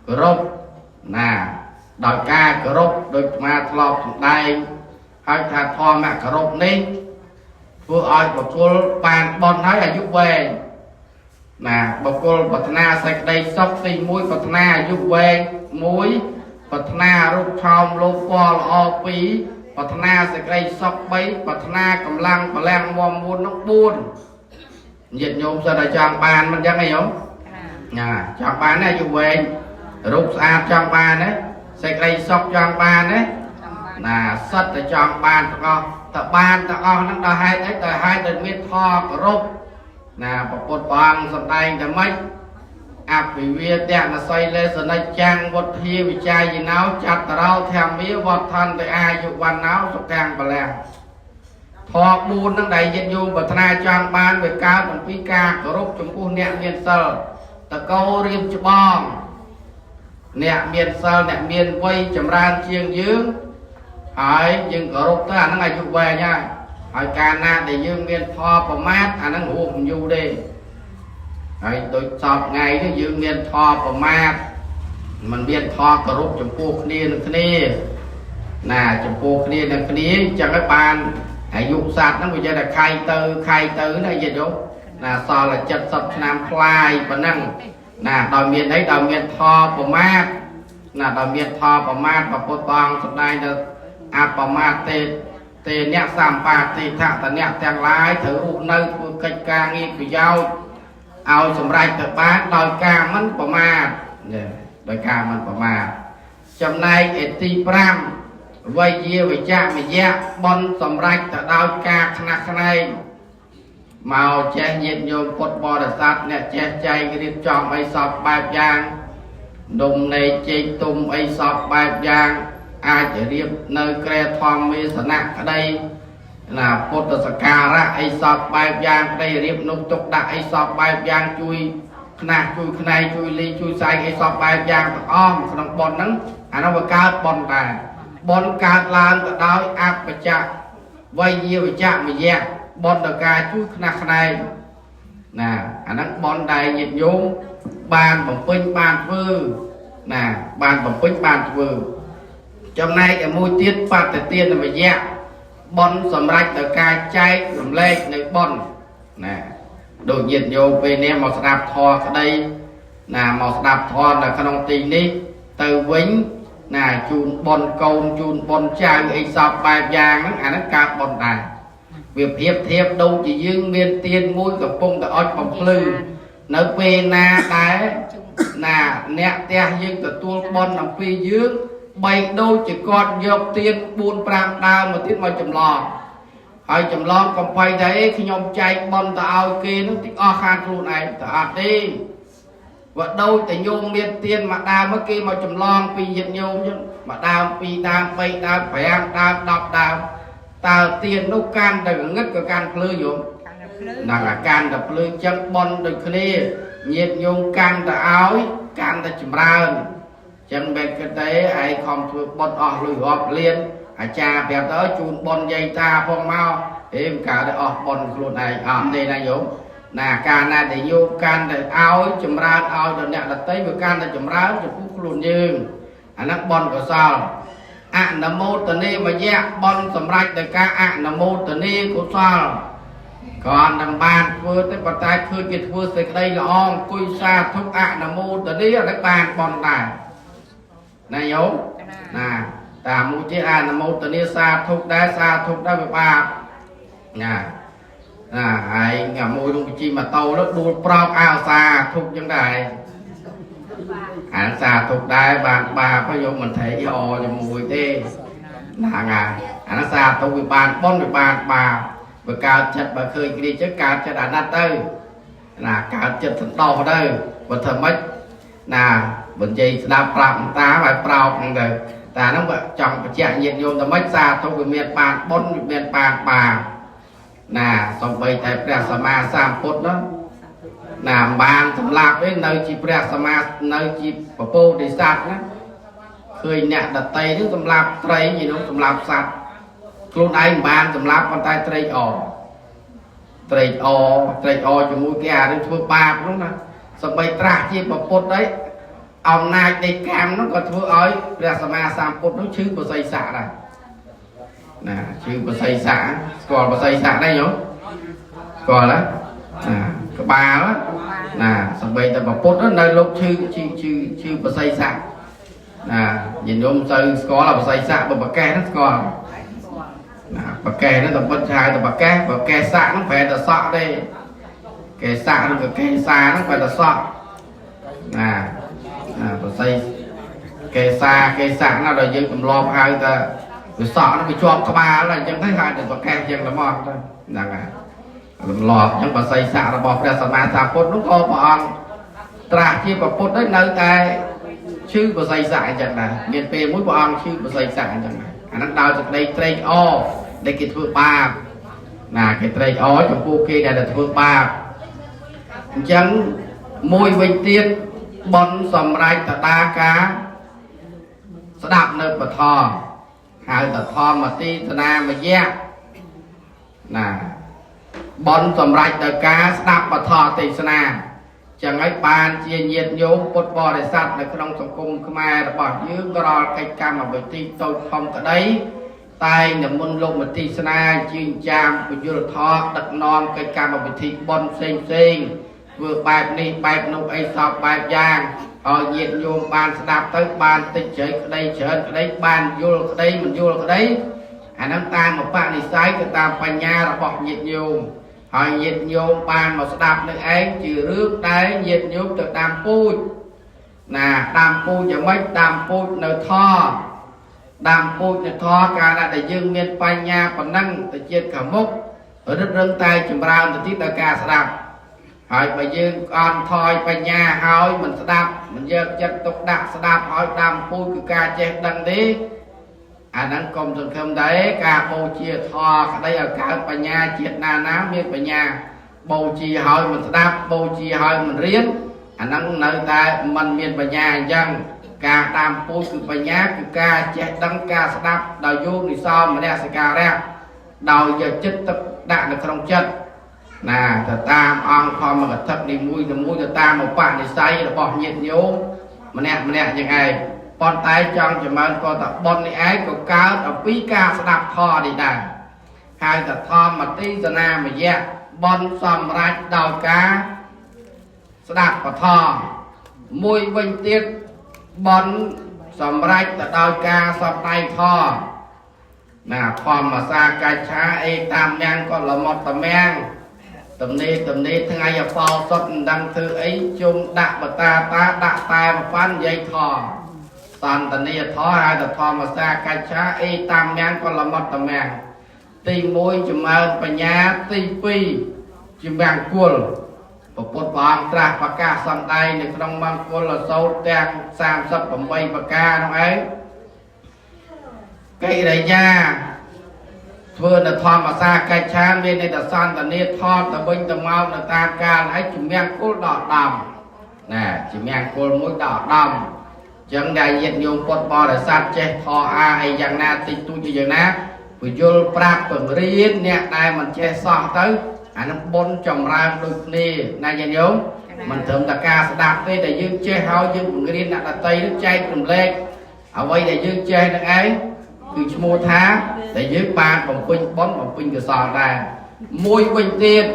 គោរពណាដោយការគោរពដោយអាត្មាធ្លាប់សម្ដែងហើយថាធម៌គោរពនេះធ្វើឲ្យបុគ្គលបានបុណ្យហើយអាយុវែងណាបុគ្គលប្រាថ្នាសេចក្តីសុខទី1ប្រាថ្នាអាយុវែង1ប្រាថ្នារូបឆោមលោកពណ៌ល្អ2ប្រាថ្នាសេចក្តីសុខ3ប្រាថ្នាកម្លាំងពលំមមួននោះ4ញាតិញោមសិតតែចង់បានមិនចឹងអីញោមណាចង់បានណាអាយុវែងរូបស្អាតចង់បានណាសេចក្តីសុខចង់បានណាណាសិតតែចង់បានទាំងអស់តើបានទាំងអស់ហ្នឹងដល់ហេតុអីដល់ហេតុដែលមានធម៌គោរពណាប្រពុតព្រះអង្គសម្ដែងតែម៉េចអភិវាទនសីលេសនិច្ចំវុធាវិចាយណោចតរោធម្មាវដ្ឋន្តិអាយុវណ្ណោសុខំពលៈធម៌4ហ្នឹងដែលញាតិញោមប្រាថ្នាចង់បានវាកើតអំពីការគោរពចំពោះអ្នកមានសិលតកោរៀបច្បងអ្នកមានសិលអ្នកមានវ័យចម្រើនជាងយើងហើយយើងគោរពទៅអាហ្នឹងអាយុវែងហើយហើយកាលណាដែលយើងមានធម៌ប្រមាទអាហ្នឹងរស់មិនយូរទេហើយដូចសពថ្ងៃនេះយើងមានធម៌ប្រមាទមិនមានធម៌គោរពចំពោះគ្នានឹងគ្នាណាចំពោះគ្នានឹងគ្នាអញ្ចឹងហើយបានអាយុសត្វហ្នឹងវាចេះតែខៃទៅខៃទៅណាយល់ណាសល់តែ70ឆ្នាំផ្លាយប៉ុណ្ណឹងណាដោយមានអីដោយមានធម៌ប្រមាទណាដោយមានធម៌ប្រមាទព្រះពុទ្ធអង្គសម្ដែងទៅអបមាទទេទេអ្នកសម្បាតិថតអ្នកទាំងឡាយត្រូវរស់នៅធ្វើកិច្ចការងារប្រយោជន៍ឲ្យសម្រេចទៅបានដោយការមិនប្រមាទដោយការមិនប្រមាទចំណែកឯទី5វយាវិជ្ជមយៈបុណ្យសម្រេចទៅដោយការខ្នះខ្នែង មកចេះញាតិញោមពុទ្ធបរិស័ទអ្នកចេះចែករៀបចំអីសពបែបយ៉ាងនំនែកចេកទុំអីសពបែបយ៉ាងអាចរៀបនៅក្រែធម្មាសនៈក្តីណាពុទ្ធសក្ការៈអីសពបែបយ៉ាងក្តីរៀបនោះទុកដាក់អីសពបែបយ៉ាងជួយខ្នះជួយខ្នែងជួយលីជួយសែងអីសពបែបយ៉ាងទាំងអស់ក្នុងប៉ុនហ្នឹងអានោះវាកើតប៉ុនដែរប៉ុនកើតឡើងក៏ដោយអបច្ចៈវៃយាវចៈមយៈប៉ុនដល់ការជួយខ្នះខ្នែងណាអាហ្នឹងប៉ុនដែលញាតិញោមបានបំពេញបានធ្វើណាបានបំពេញបានធ្វើចំណែកឯមួយទៀតបតិទានមយៈប៉ុនសម្រាប់ដល់ការចែករំលែកនៅប៉ុនណាដូចញាតិញោមពេលនេះមកស្ដាប់ធម៌ក្តីណាមកស្ដាប់ធម៌នៅក្នុងទីនេះទៅវិញណាជូនប៉ុនកូនជូនប៉ុនចៅអីសពបែបយ៉ាងហ្នឹងអាហ្នឹងកើតប៉ុនដែរវាប្រៀបធៀបដូចជាយើងមានទៀនមួយកំពុងតែអុចបំភ្លឺនៅពេលណាដែលណាអ្នកផ្ទះយើងទទួលប៉ុនអំពីយើងបីដូចជាគាត់យកទៀន4 5ដើមមកទៀតមកចម្លងហើយចម្លងកំភៃតែអីខ្ញុំចែកប៉ុនទៅឲ្យគេនោះតិចអស់ខានខ្លួនឯងទៅអត់ទេបើដូចតែញោមមានទៀនមួយដើមមកគេមកចម្លងពីញាតិញោមចឹងមួយដើមពីរដើមបីដើម5ដើម10ដើមតើទៀននោះកាន់តែងឹតក៏កាន់ភ្លឺញោមហ្នឹងអាកាន់តែភ្លឺចឹងប៉ុនដូចគ្នាញាតិញោមកាន់តែឲ្យកាន់តែចម្រើនចឹងមិនគិតទេឯងខំធ្វើបុណ្យអស់លុយរាប់លានអាចារ្យប្រាប់ទៅជូនបុណ្យយាយតាផងមកហេមិនកើតទេអស់បុណ្យខ្លួនឯងអត់ទេណាញោមណាកាលណាដែលញោមកាន់តែឲ្យចម្រើនឲ្យដល់អ្នកដទៃវាកាន់តែចម្រើនចំពោះខ្លួនយើងអាហ្នឹងបុណ្យកុសលអនុមោទនីមយៈបុណ្យសម្រាប់ដោយការអនុមោទនីកុសលគ្រាន់តែបានធ្វើទេប៉ុន្តែឃើញគេធ្វើសេចក្តីល្អអង្គុយសាធុអនុមោទនីអាហ្នឹងបានបុណ្យដែរណាញោមណាតាមមួយទៀតអនុមោទនីសាធុដែរសាធុដែរវាបាបណាណាហើយថ្ងៃមួយនោះបញ្ជីម៉ូតូនោះដួលប្រោកអោសាធុចឹងដែរអាសាធុដែរបានបាបហើយយកមិនថេអជាមួយទេណាងាអានោះសាធុវាបានបុណ្យវាបានបាបបើកើតចិត្តបើឃើញគ្នាចឹងកើតចិត្តអាណិតទៅណាកើតចិត្តសន្តោសទៅបើធ្វើម៉េចណាបើនិយាយស្ដាប់ប្រាប់តាឲ្យប្រោកហ្នឹងទៅតែហ្នឹងបើចង់បញ្ជាក់ញាតិញោមតែម៉េចសាធុវាមានបានបុណ្យវាមានបានបាបណាសំបីតែព្រះសម្មាសម្ពុទ្ធនោះណាមិនបានសម្លាប់ទេនៅជាព្រះសម្មានៅជាពពោធិសត្វណាឃើញអ្នកដតីហ្នឹងសម្លាប់ត្រីយីនោះសម្លាប់សត្វខ្លួនឯងមិនបានសម្លាប់ប៉ុន្តែត្រេកអរត្រេកអរត្រេកអរជាមួយគេអារឿងធ្វើបាបនោះណាសំបីត្រាស់ជាពពុទ្ធអីអំណាចនៃកម្មនោះក៏ធ្វើឲ្យព្រះសម្មាសម្ពុទ្ធនោះឈឺបស័យស័កដែរណាឈឺបស័យស័កស្គាល់បស័យស័កដែរញោមស្គាល់ទេណាក្បាលណាសំបីតែពពុទ្ធនៅលោកឈឺឈឺឈឺឈឺបស័យស័កណាញាតិញោមទៅស្គាល់បស័យស័កបើបកេះហ្នឹងស្គាល់ណាបកេះហ្នឹងតែបិទឆាយតែបកេះបកេះស័កហ្នឹងប្រែតែសក់ទេកេស័កឬក៏កេសាហ្នឹងប្រែតែសក់ណាណាបស័យកេសាកេស័កណាដល់យើងទម្លាប់ហៅតែវាសក់ហ្នឹងវាជាប់ក្បាលហើយអញ្ចឹងទៅហៅតែបកេះអញ្ចឹងតែមកទៅហ្នឹងហើយទម្លាប់អញ្ចឹងបស័យស័ករបស់ព្រះសម្មាសម្ពុទ្ធនោះក៏ព្រះអង្គត្រាស់ជាព្រះពុទ្ធហើយនៅតែឈឺបស័យស័កអញ្ចឹងដែរមានពេលមួយព្រះអង្គឈឺបស័យស័កអញ្ចឹងដែរអាហ្នឹងដោយសេចក្តីត្រេកអរដែលគេធ្វើបាបណាគេត្រេកអរចំពោះគេដែលធ្វើបាបអញ្ចឹងមួយវិញទៀតបុណ្យសម្រាប់តដាការស្ដាប់នៅពធហៅតធម្មទីសនាមយៈណាបុណ្យសម្រាប់ដោយការស្ដាប់ពធទេសនាចឹងហើយបានជាញាតិញោមពុទ្ធបរិស័ទនៅក្នុងសង្គមខ្មែររបស់យើងរាល់កិច្ចកម្មវិធីតូចធំក្តីតែងនិមន្តលោកមទេសនាជាងចាមពយលធម៌ដឹកនាំកិច្ចកម្មវិធីបុណ្យផ្សេងផ្សេងធ្វើបែបនេះបែបនោះអីសពបែបយ៉ាងឲ្យញាតិញោមបានស្ដាប់ទៅបានតិចជ្រៃក្តីច្រើនក្តីបានយល់ក្តីមិនយល់ក្តីអាហ្នឹងតាមឧបនិស្ស័យទៅតាមបញ្ញារបស់ញាតិញោមហើយញាតិញោមបានមកស្ដាប់នឹងឯងជារឿងដែលញាតិញោមទៅតាមពូជណាតាមពូជយ៉ាងម៉េចតាមពូជនៅធម៌តាមពូជនៅធម៌កាលណាដែលយើងមានបញ្ញាប៉ុណ្ណឹងទៅជាតិខាងមុខ រឹតរឹងតែចម្រើនទៅទៀតដោយការស្ដាប់ហើយបើយើងអន់ថយបញ្ញាហើយមិនស្ដាប់មិនយកចិត្តទុកដាក់ស្ដាប់ឲ្យដាំពូជគឺការចេះដឹងទេអាហ្នឹងកុំសង្ឃឹមដែរការបូជាធម៌ក្តីឲ្យកើតបញ្ញាជាតិណាណាមានបញ្ញាបូជាហើយមិនស្ដាប់បូជាហើយមិនរៀនអាហ្នឹងនៅតែមិនមានបញ្ញាអញ្ចឹងការដាំពូជគឺបញ្ញាគឺការចេះដឹងការស្ដាប់ដោយយោនិសោមនសិការៈដោយយកចិត្តទុកដាក់នៅក្នុងចិត្តណាទៅតាមអង្គធម្មកថានីមួយៗទៅតាមឧបនិស្ស័យរបស់ញាតិញោមម្នាក់ម្នាក់យ៉ាងឯងប៉ុន្តែចង់ចម្រើនក៏តបុណ្យនេះឯងក៏កើតអំពីការស្ដាប់ធម៌នេះដែរហៅថាធម្មទេសនាមយៈបុណ្យសម្រេចដោយការស្ដាប់ពធមួយវិញទៀតបុណ្យសម្រេចទៅដោយការសំដែងធម៌ណាធម្មសាកាច្ឆាអេតាមយ៉ាងក៏លមត់តមាំងទំនេរទំនេរថ្ងៃអបោសុតមិនដឹងធ្វើអីជុំដាក់បតាតាដាក់តែមកប៉ាន់និយាយធម៌សន្តានាធម៌ហៅថាធម្មសាកាច្ឆាអេតាមយ៉ាងក៏លមត់តមាំងទី1ចម្រើនបញ្ញាទី2ជាមង្គលព្រះពុទ្ធព្រះអង្គត្រាស់ប្រកាសសម្ដែងនៅក្នុងមង្គលសូត្រទាំង38ប្រការនោះឯងកិរិយាធ្វើនៅធម្មសាកិច្ឆាមានន័យថាសន្តានាធម៌ទៅវិញទៅមកនៅតាមកាលហើយជំនះគលដល់ដំណាជំនះគលមួយដល់ដំចឹងដែលញាតិញោមពុទ្ធបរិស័ទចេះធរអាអីយ៉ាងណាតិចតួចយ៉ាងណាពយល់ប្រាប់បង្រៀនអ្នកដែលមិនចេះសោះទៅអានឹងបុណ្យចម្រើនដូចគ្នាណាញាតិញោមមិនត្រឹមតែការស្ដាប់ទេតែយើងចេះហើយយើងបង្រៀនអ្នកដទៃនឹងចែករំលែកអ្វីដែលយើងចេះនឹងឯងគឺឈ្មោះថាដែលយើងបានបំពេញបុណ្យបំពេញកុសលដែរមួយវិញទៀត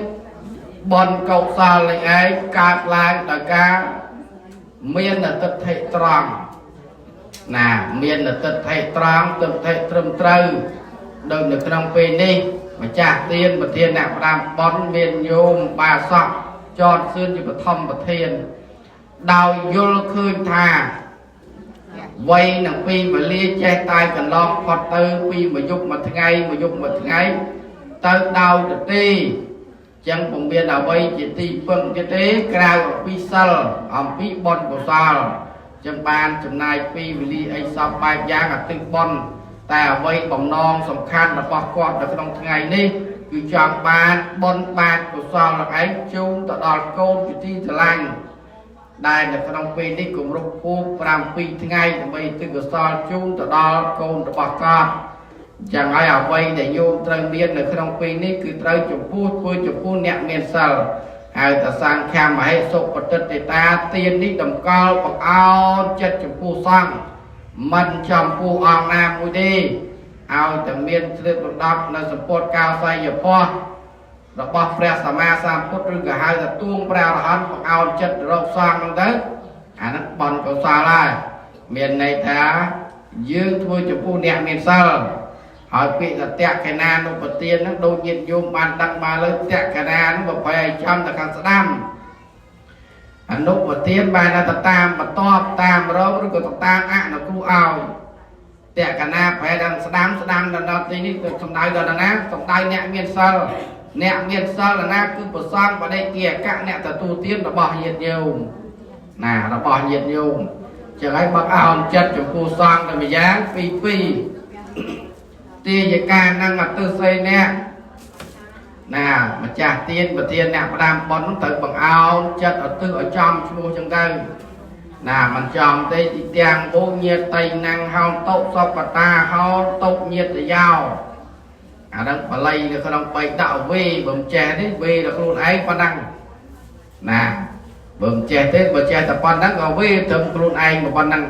បុណ្យកុសលនេះឯងកើតឡើងដោយការមានទិដ្ឋិត្រង់ណាមានទិដ្ឋិត្រង់ទិដ្ឋិត្រឹមត្រូវដូចនៅក្នុងពេលនេះម្ចាស់ទានប្រធានអ្នកផ្ដាំបុណ្យមានញោមបាសកចតសឿនជាបឋមប្រធានដោយយល់ឃើញថាវ័យនឹងពីវេលាចេះតែកន្លងផុតទៅពីមួយយប់មួយថ្ងៃមួយយប់មួយថ្ងៃទៅដោយទទេចឹងពុំមានអ្វីជាទីពឹងទៀតទេក្រៅអំពីសិលអំពីបុណ្យកុសលចឹងបានចំណាយពីវេលាអីសពបែបយ៉ាងអតិបុណ្យតែអ្វីបំណងសំខាន់របស់គាត់នៅក្នុងថ្ងៃនេះគឺចង់បានបុណ្យបានកុសលរបស់ឯងជូនទៅដល់កូនជាទីស្រឡាញ់ដែលនៅក្នុងពេលនេះគម្រប់ខួប7ថ្ងៃដើម្បីទិកុសលជូនទៅដល់កូនរបស់គាត់ចឹងហើយអ្វីដែលញោមត្រូវមាននៅក្នុងពេលនេះគឺត្រូវចំពោះធ្វើចំពោះអ្នកមានសិលហៅថាសង្ឃមហេសុបតិតិតាទាននេះតម្កល់បង្អោនចិត្តចំពោះសង្ឃមិនចំពោះអង្គណាមួយទេឲ្យតែមានស្លៀកលំដាប់នៅសម្ពុតកោសីយភ័ព្វរបស់ព្រះសម្មាសម្ពុទ្ធឬក៏ហៅថាទួងព្រះអរហន្តបង្អោនចិត្តរកសង្ឃហ្នឹងទៅអាហ្នឹងបុណ្យកុសលហើយមានន័យថាយើងធ្វើចំពោះអ្នកមានសិលហើយពាក្យថាតក្កណានុបទានហ្នឹងដូចញាតិញោមបានដឹងបានលើតក្កណាហ្នឹងបើប្រែឲ្យចំទៅខាងស្ដាំអនុបទានបានតែតាមបន្ទាប់តាមរងឬក៏ទៅតាមអនុគ្រោះឲ្យតក្កណាប្រែដល់ស្ដាំស្ដាំដល់ទីនេះទៅសំដៅដល់ណាសំដៅអ្នកមានសិលអ្នកមានសិលណាគឺប្រសងបដិគាកៈអ្នកទទួលទានរបស់ញាតិញោមណារបស់ញាតិញោមចឹងហើយបើអោនចិត្តចំពោះសង្ឃតែម្យ៉ាងពីពីរទាយកានឹងអទិសីអ្នកណាម្ចាស់ទានប្រធានអ្នកផ្ដាំបុណ្យត្រូវបង្អោនចិត្តឧទ្ទិសឲ្យចំឈ្មោះចឹងទៅណាមិនចំទេទីទាំងបុញាតៃណាំងហោតុសពតាហោតុញាតយោអាហ្នឹងបល័យនៅក្នុងបៃដាក់វេបើមិនចេះទេវេដល់ខ្លួនឯងប៉ុណ្ណឹងណាបើមិនចេះទេបើចេះតែប៉ុណ្ណឹងក៏វេត្រឹមខ្លួនឯងប៉ុណ្ណឹង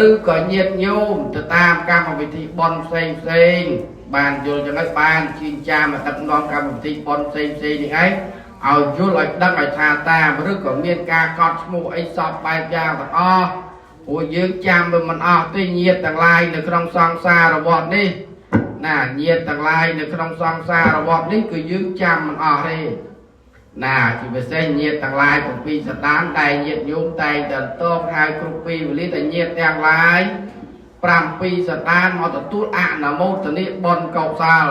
ឬក៏ញាតញោមទៅតាមកម្មវិធីបុណ្យផ្សេងផ្សេងបានយល់ចឹងហើយបានជីងចាមកដឹកនាំកម្មវិធីបុណ្យផ្សេងផ្សេងនេះឯងឲ្យយល់ឲ្យដឹងឲ្យថាតាមឬក៏មានការកត់ឈ្មោះអីសពបែបយ៉ាងទាំងអស់ព្រោះយើងចាំវាមិនអស់ទេញាតទាំងឡាយនៅក្នុងសង្សារវដ្តនេះណាញាតទាំងឡាយនៅក្នុងសង្សារវដ្តនេះគឺយើងចាំមិនអស់ទេណាជាពិសេសញាតទាំងឡាយ7សន្តានដែលញាតញោមតែងតែតបហៅគ្រប់ពេលវេលាតែញាតទាំងឡាយ7សន្តានមកទទួលអនុមោទនីបុណ្យកុសល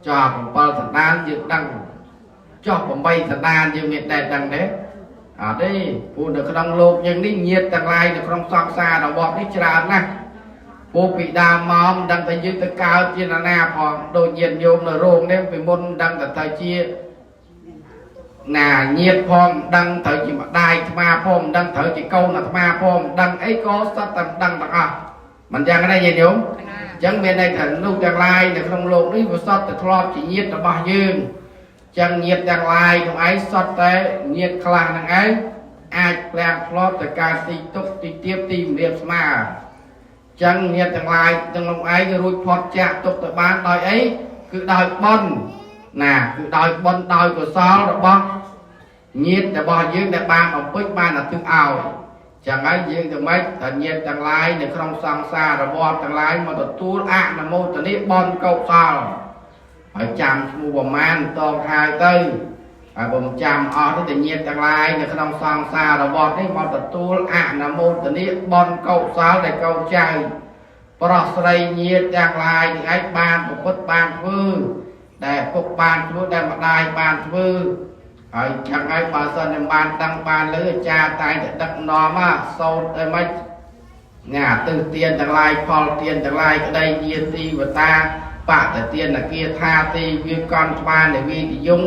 ចុះ7សន្តានយើងដឹងចុះ8សន្តានយើងមានតែដឹងទេអត់ទេព្រោះនៅក្នុងលោកយើងនេះញាតទាំងឡាយនៅក្នុងសង្សាររបស់នេះច្រើនណាស់ព្រោះពីដើមមកមិនដឹងតែយើងទៅកើតជានរណាផងដូចញាតញោមនៅរោងនេះពីមុនមិនដឹងតែទៅជាណាញាតផងមិនដឹងត្រូវជាម្ដាយអាត្មាផងមិនដឹងត្រូវជាកូនអាត្មាផងមិនដឹងអីក៏សត្វតែមិនដឹងទាំងអស់មិនយ៉ាងទេញាតិញោមអញ្ចឹងមានន័យថានោះទាំងឡាយនៅក្នុងលោកនេះវាសត្វតែធ្លាប់ជាញាតរបស់យើងអញ្ចឹងញាតទាំងឡាយនោះឯងសត្វតែញាតខ្លះហ្នឹងឯងអាចផ្លាំងធ្លាប់ទៅការទីទុកទីទៀបទីមរៀបស្មើអញ្ចឹងញាតទាំងឡាយទាំងនោះឯងរួចផុតចាក់ទុកទៅបានដោយអីគឺដោយបុណ្យណាគឺដោយបុណ្យដោយកុសលរបស់ញាតរបស់យើងដែលបានបំពេញបានឧទ្ទិសឲ្យចឹងហើយយើងទៅម៉េចថាញាតទាំងឡាយនៅក្នុងសង្សាររបបទាំងឡាយមកទទួលអនុមោទនាបុណ្យកុសលហើយចាំឈ្មោះប្រមាណតងហើយទៅហើយបើមិនចាំអស់ទេតែញាតទាំងឡាយនៅក្នុងសង្សាររបបនេះមកទទួលអនុមោទនាបុណ្យកុសលដែលកូនចៅប្រុសស្រីញាតទាំងឡាយនេះឯងបានប្រព្រឹត្តបានធ្វើដែលពុកបានធ្វើដែលម្ដាយបានធ្វើហើយចឹងហើយបើសិនជាបានដឹងបានលើអាចារ្យតែងតែដឹកនាំសូត្រអីម៉េចញ៉ាទិសទានទាំងឡាយផលទានទាំងឡាយក្តីញាទីវតាបតទានគាថាទីវាកន្តស្បានវិទយង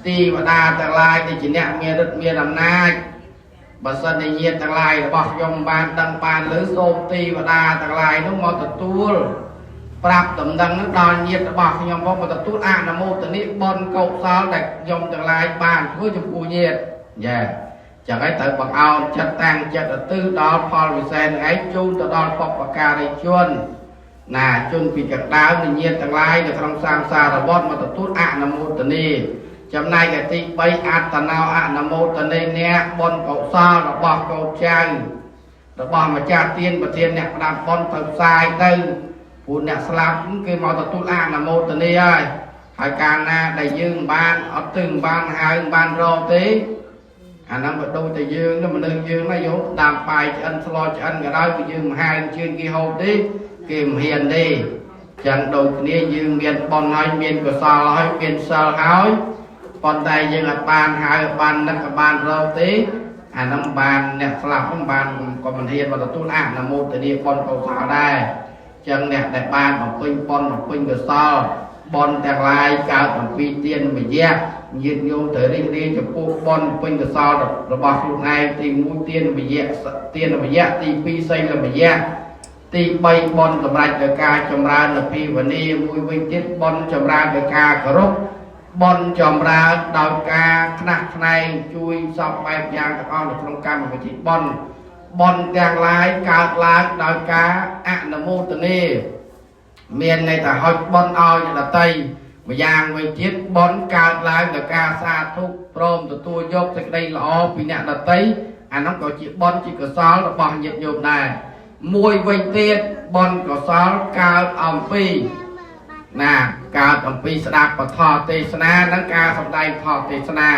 ទីវតាទាំងឡាយដែលជាអ្នកមានឫទ្ធិមានអំណាចបើសិនជាញាតិទាំងឡាយរបស់ខ្ញុំបានដឹងបានលើសូមទីវតាទាំងឡាយនោះមកទទួលប្រាប់ដំណឹងនោះដល់ញាតិរបស់ខ្ញុំផងមកទទួលអនុមោទនាបុណ្យកុសលដែលខ្ញុំទាំងឡាយបានធ្វើចំពោះញាតិយ៉ាចឹងហើយត្រូវបង្អោនចិត្តតាំងចិត្តឧទ្ទិសដល់ផលវិសេសនឹងឯងជូនទៅដល់បុព្វការីជនណាជនពីកណ្ដាលនៃញាតិទាំងឡាយនៅក្នុងសង្សារវដ្តមកទទួលអនុមោទនាចំណែកឯទី3អត្តនោអនុមោទនីអ្នកបុណ្យកុសលរបស់កូនចៅរបស់ម្ចាស់ទានប្រធានអ្នកផ្ដាំបុណ្យទៅផ្សាយទៅព្រោះអ្នកស្លាប់គេមកទទួលអនុមោទនាហើយហើយកាលណាដែលយើងបានអត់ទឹងបានហៅបានរកទេអាហ្នឹងបើដូចតែយើងនោះមនុស្សយើងណាយោតាមបាយឆ្អិនស្លឆ្អិនក៏ដោយគឺយើងមិនហៅជឿនគេហូបទេគេមិនហ៊ានទេចឹងដូចគ្នាយើងមានបុណ្យហើយមានកុសលហើយមានសិលហើយប៉ុន្តែយើងអត់បានហៅបាននឹកបានរកទេអាហ្នឹងបានអ្នកស្លាប់ហ្នឹងបានក៏មិនហ៊ានមកទទួលអនុមោទនាបុណ្យកុសលដែរចឹងអ្នកដែលបានបំពេញបុណ្យបំពេញកុសលបុណ្យទាំងឡាយកើតអំពីទានមយៈញាតិញោមត្រូវរីករាយចំពោះបុណ្យពេញកុសលរបស់ខ្លួនឯងទី1ទានមយៈទានមយៈទី2សីលមយៈទី3បុណ្យសម្រាប់ដោយការចម្រើននៅភាវនាមួយវិញទៀតបុណ្យចម្រើនដោយការគោរពបុណ្យចម្រើនដោយការខ្នះខ្នែងជួយសពបែបយ៉ាងទាំងអស់នៅក្នុងកម្មវិធីបុណ្យបុណ្យទាំងឡាយកើតឡើងដោយការអនុមោទនាមានន័យថាហុចបុណ្យឲ្យអ្នកដទៃម្យ៉ាងវិញទៀតបុណ្យកើតឡើងដោយការសាធុព្រមទទួលយកសេចក្តីល្អពីអ្នកដទៃអានោះក៏ជាបុណ្យជាកុសលរបស់ញាតិញោមដែរមួយវិញទៀតបុណ្យកុសលកើតអំពីណាកើតអំពីស្ដាប់ពធទេសនានិងការសម្ដែងធម៌ទេសនា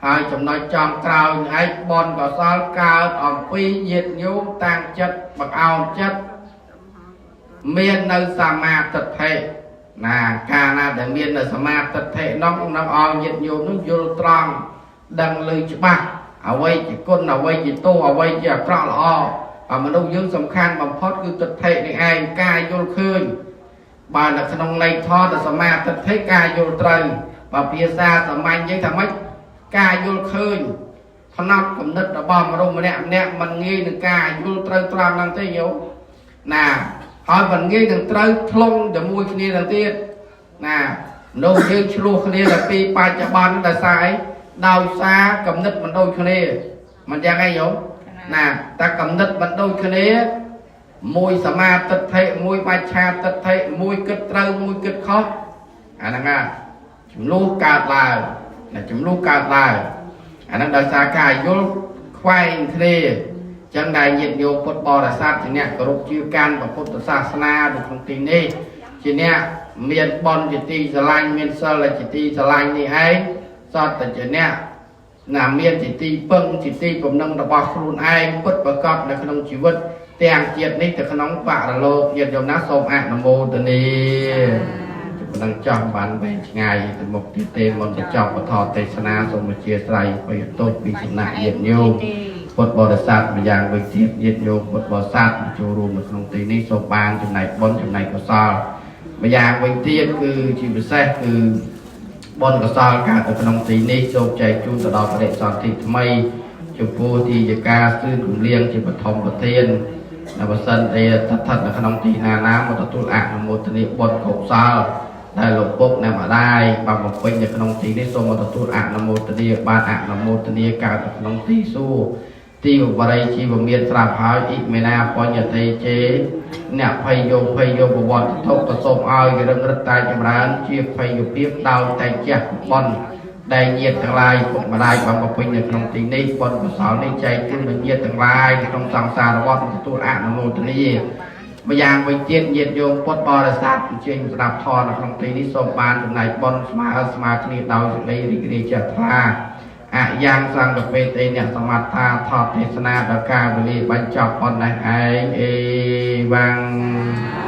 ហើយចំណុចចំក្រោយឯងបុណ្យកុសលកើតអំពីញាតិញោមតាំងចិត្តបង្អោនចិត្តមាននៅសមាទិដ្ឋិណាកាលណាដែលមាននៅសមាទិដ្ឋិនោះនឹងឲ្យញាតិញោមនោះយល់ត្រង់ដឹងឮច្បាស់អ្វីជាគុណអ្វីជាទោសអ្វីជាអាក្រក់ល្អហើយមនុស្សយើងសំខាន់បំផុតគឺទិដ្ឋិនេះឯងការយល់ឃើញបើនៅក្នុងន័យធម៌ទៅសមាទិដ្ឋិការយល់ត្រូវបើភាសាសាមញ្ញយើងថាម៉េចការយល់ឃើញផ្នត់គំនិតរបស់មនុស្សម្នាក់ម្នាក់មិនងាយនឹងការយល់ត្រូវត្រង់ហ្នឹងទេញោមណាហើយមិនងាយនឹងត្រូវធ្លុងជាមួយគ្នាទៅទៀតណាមនុស្សយើងឆ្លោះគ្នាតែពីបច្ចុប្បន្នដោយសារអីដោយសារគំនិតមិនដូចគ្នាមិនយ៉ាងអីញោមណាតែគំនិតមិនដូចគ្នាមួយសមាទិដ្ឋិមួយបច្ឆាទិដ្ឋិមួយគិតត្រូវមួយគិតខុសអាហ្នឹងណាចំនួនកើតឡើងណាចំនួនកើតឡើងអាហ្នឹងដោយសារការយល់ខ្វែងគ្នាចឹងដែលញាតិញោមពុទ្ធបរិស័ទជាអ្នកគោរពជឿកាន់ពុទ្ធសាសនានៅក្នុងទីនេះជាអ្នកមានបុណ្យជាទីស្រឡាញ់មានសិលជាទីស្រឡាញ់នេះឯងសត្វតែជាអ្នកណាមានជាទីពឹងជាទីពំនឹងរបស់ខ្លួនឯងពិតប្រាកដនៅក្នុងជីវិតទាំងជាតិនេះទៅក្នុងបរលោកញាតិញោមណាសូមអនុមោទនា ប៉ុណ្ណឹងចោះបានវែងឆ្ងាយទៅមុខទៀតទេមុនបញ្ចប់ពធទេសនាសូមអធិស្ឋានបយទោសពីសំណាក់ញាតិញោមពុទ្ធបរិស័ទម្យ៉ាងវិញទៀតញាតិញោមពុទ្ធបរិស័ទចូលរួមនៅក្នុងទីនេះសូមបានចំណែកបុណ្យចំណែកកុសលម្យ៉ាងវិញទៀតគឺជាពិសេសគឺបុណ្យកុសលកើតនៅក្នុងទីនេះសូមចែកជូនទៅដល់បដិសន្ធិថ្មីចំពោះទីយកាស្ទឿនគម្លៀងជាបឋមប្រធាននៅបើសិនជាស្ថិតនៅក្នុងទីណាណាមកទទួលអនុមោទនាបុណ្យកុសលដែលលោកពុកអ្នកម្ដាយបានបំពេញនៅក្នុងទីនេះសូមមកទទួលអនុមោទនាបានអនុមោទនាកើតនៅក្នុងទីសួគ៌ទីវរិយជីវមានស្រាប់ហើយអ៊ិមេណាបញ្ញតិជេអ្នកភ័យយោភ័យយោប្រវត្តិធុក៏សូមឲ្យរឹងរិតតែចម្រើនជាភ័យភាពដោយតែជះបុណ្យដែលញាតិទាំងឡាយពុកម្ដាយបានបំពេញនៅក្នុងទីនេះបុណ្យកុសលនេះចែកជូនដល់ញាតិទាំងឡាយក្នុងសង្សារវដ្តទទួលអនុមោទនាម្យ៉ាងវិញទៀតញាតិញោមពុទ្ធបរិស័ទអញ្ជើញស្ដាប់ធម៌នៅក្នុងទីនេះសូមបានចំណែកបុណ្យស្មើស្មើគ្នាដោយសេចក្តីរីករាយជ្រះថ្លាអយ៉ាងសង្កបេទេអ្នកសមត្ថថាថតទេសនាដល់ការវេលាបញ្ចប់ប៉ុណ្ណេះឯងអេវ៉ាំង។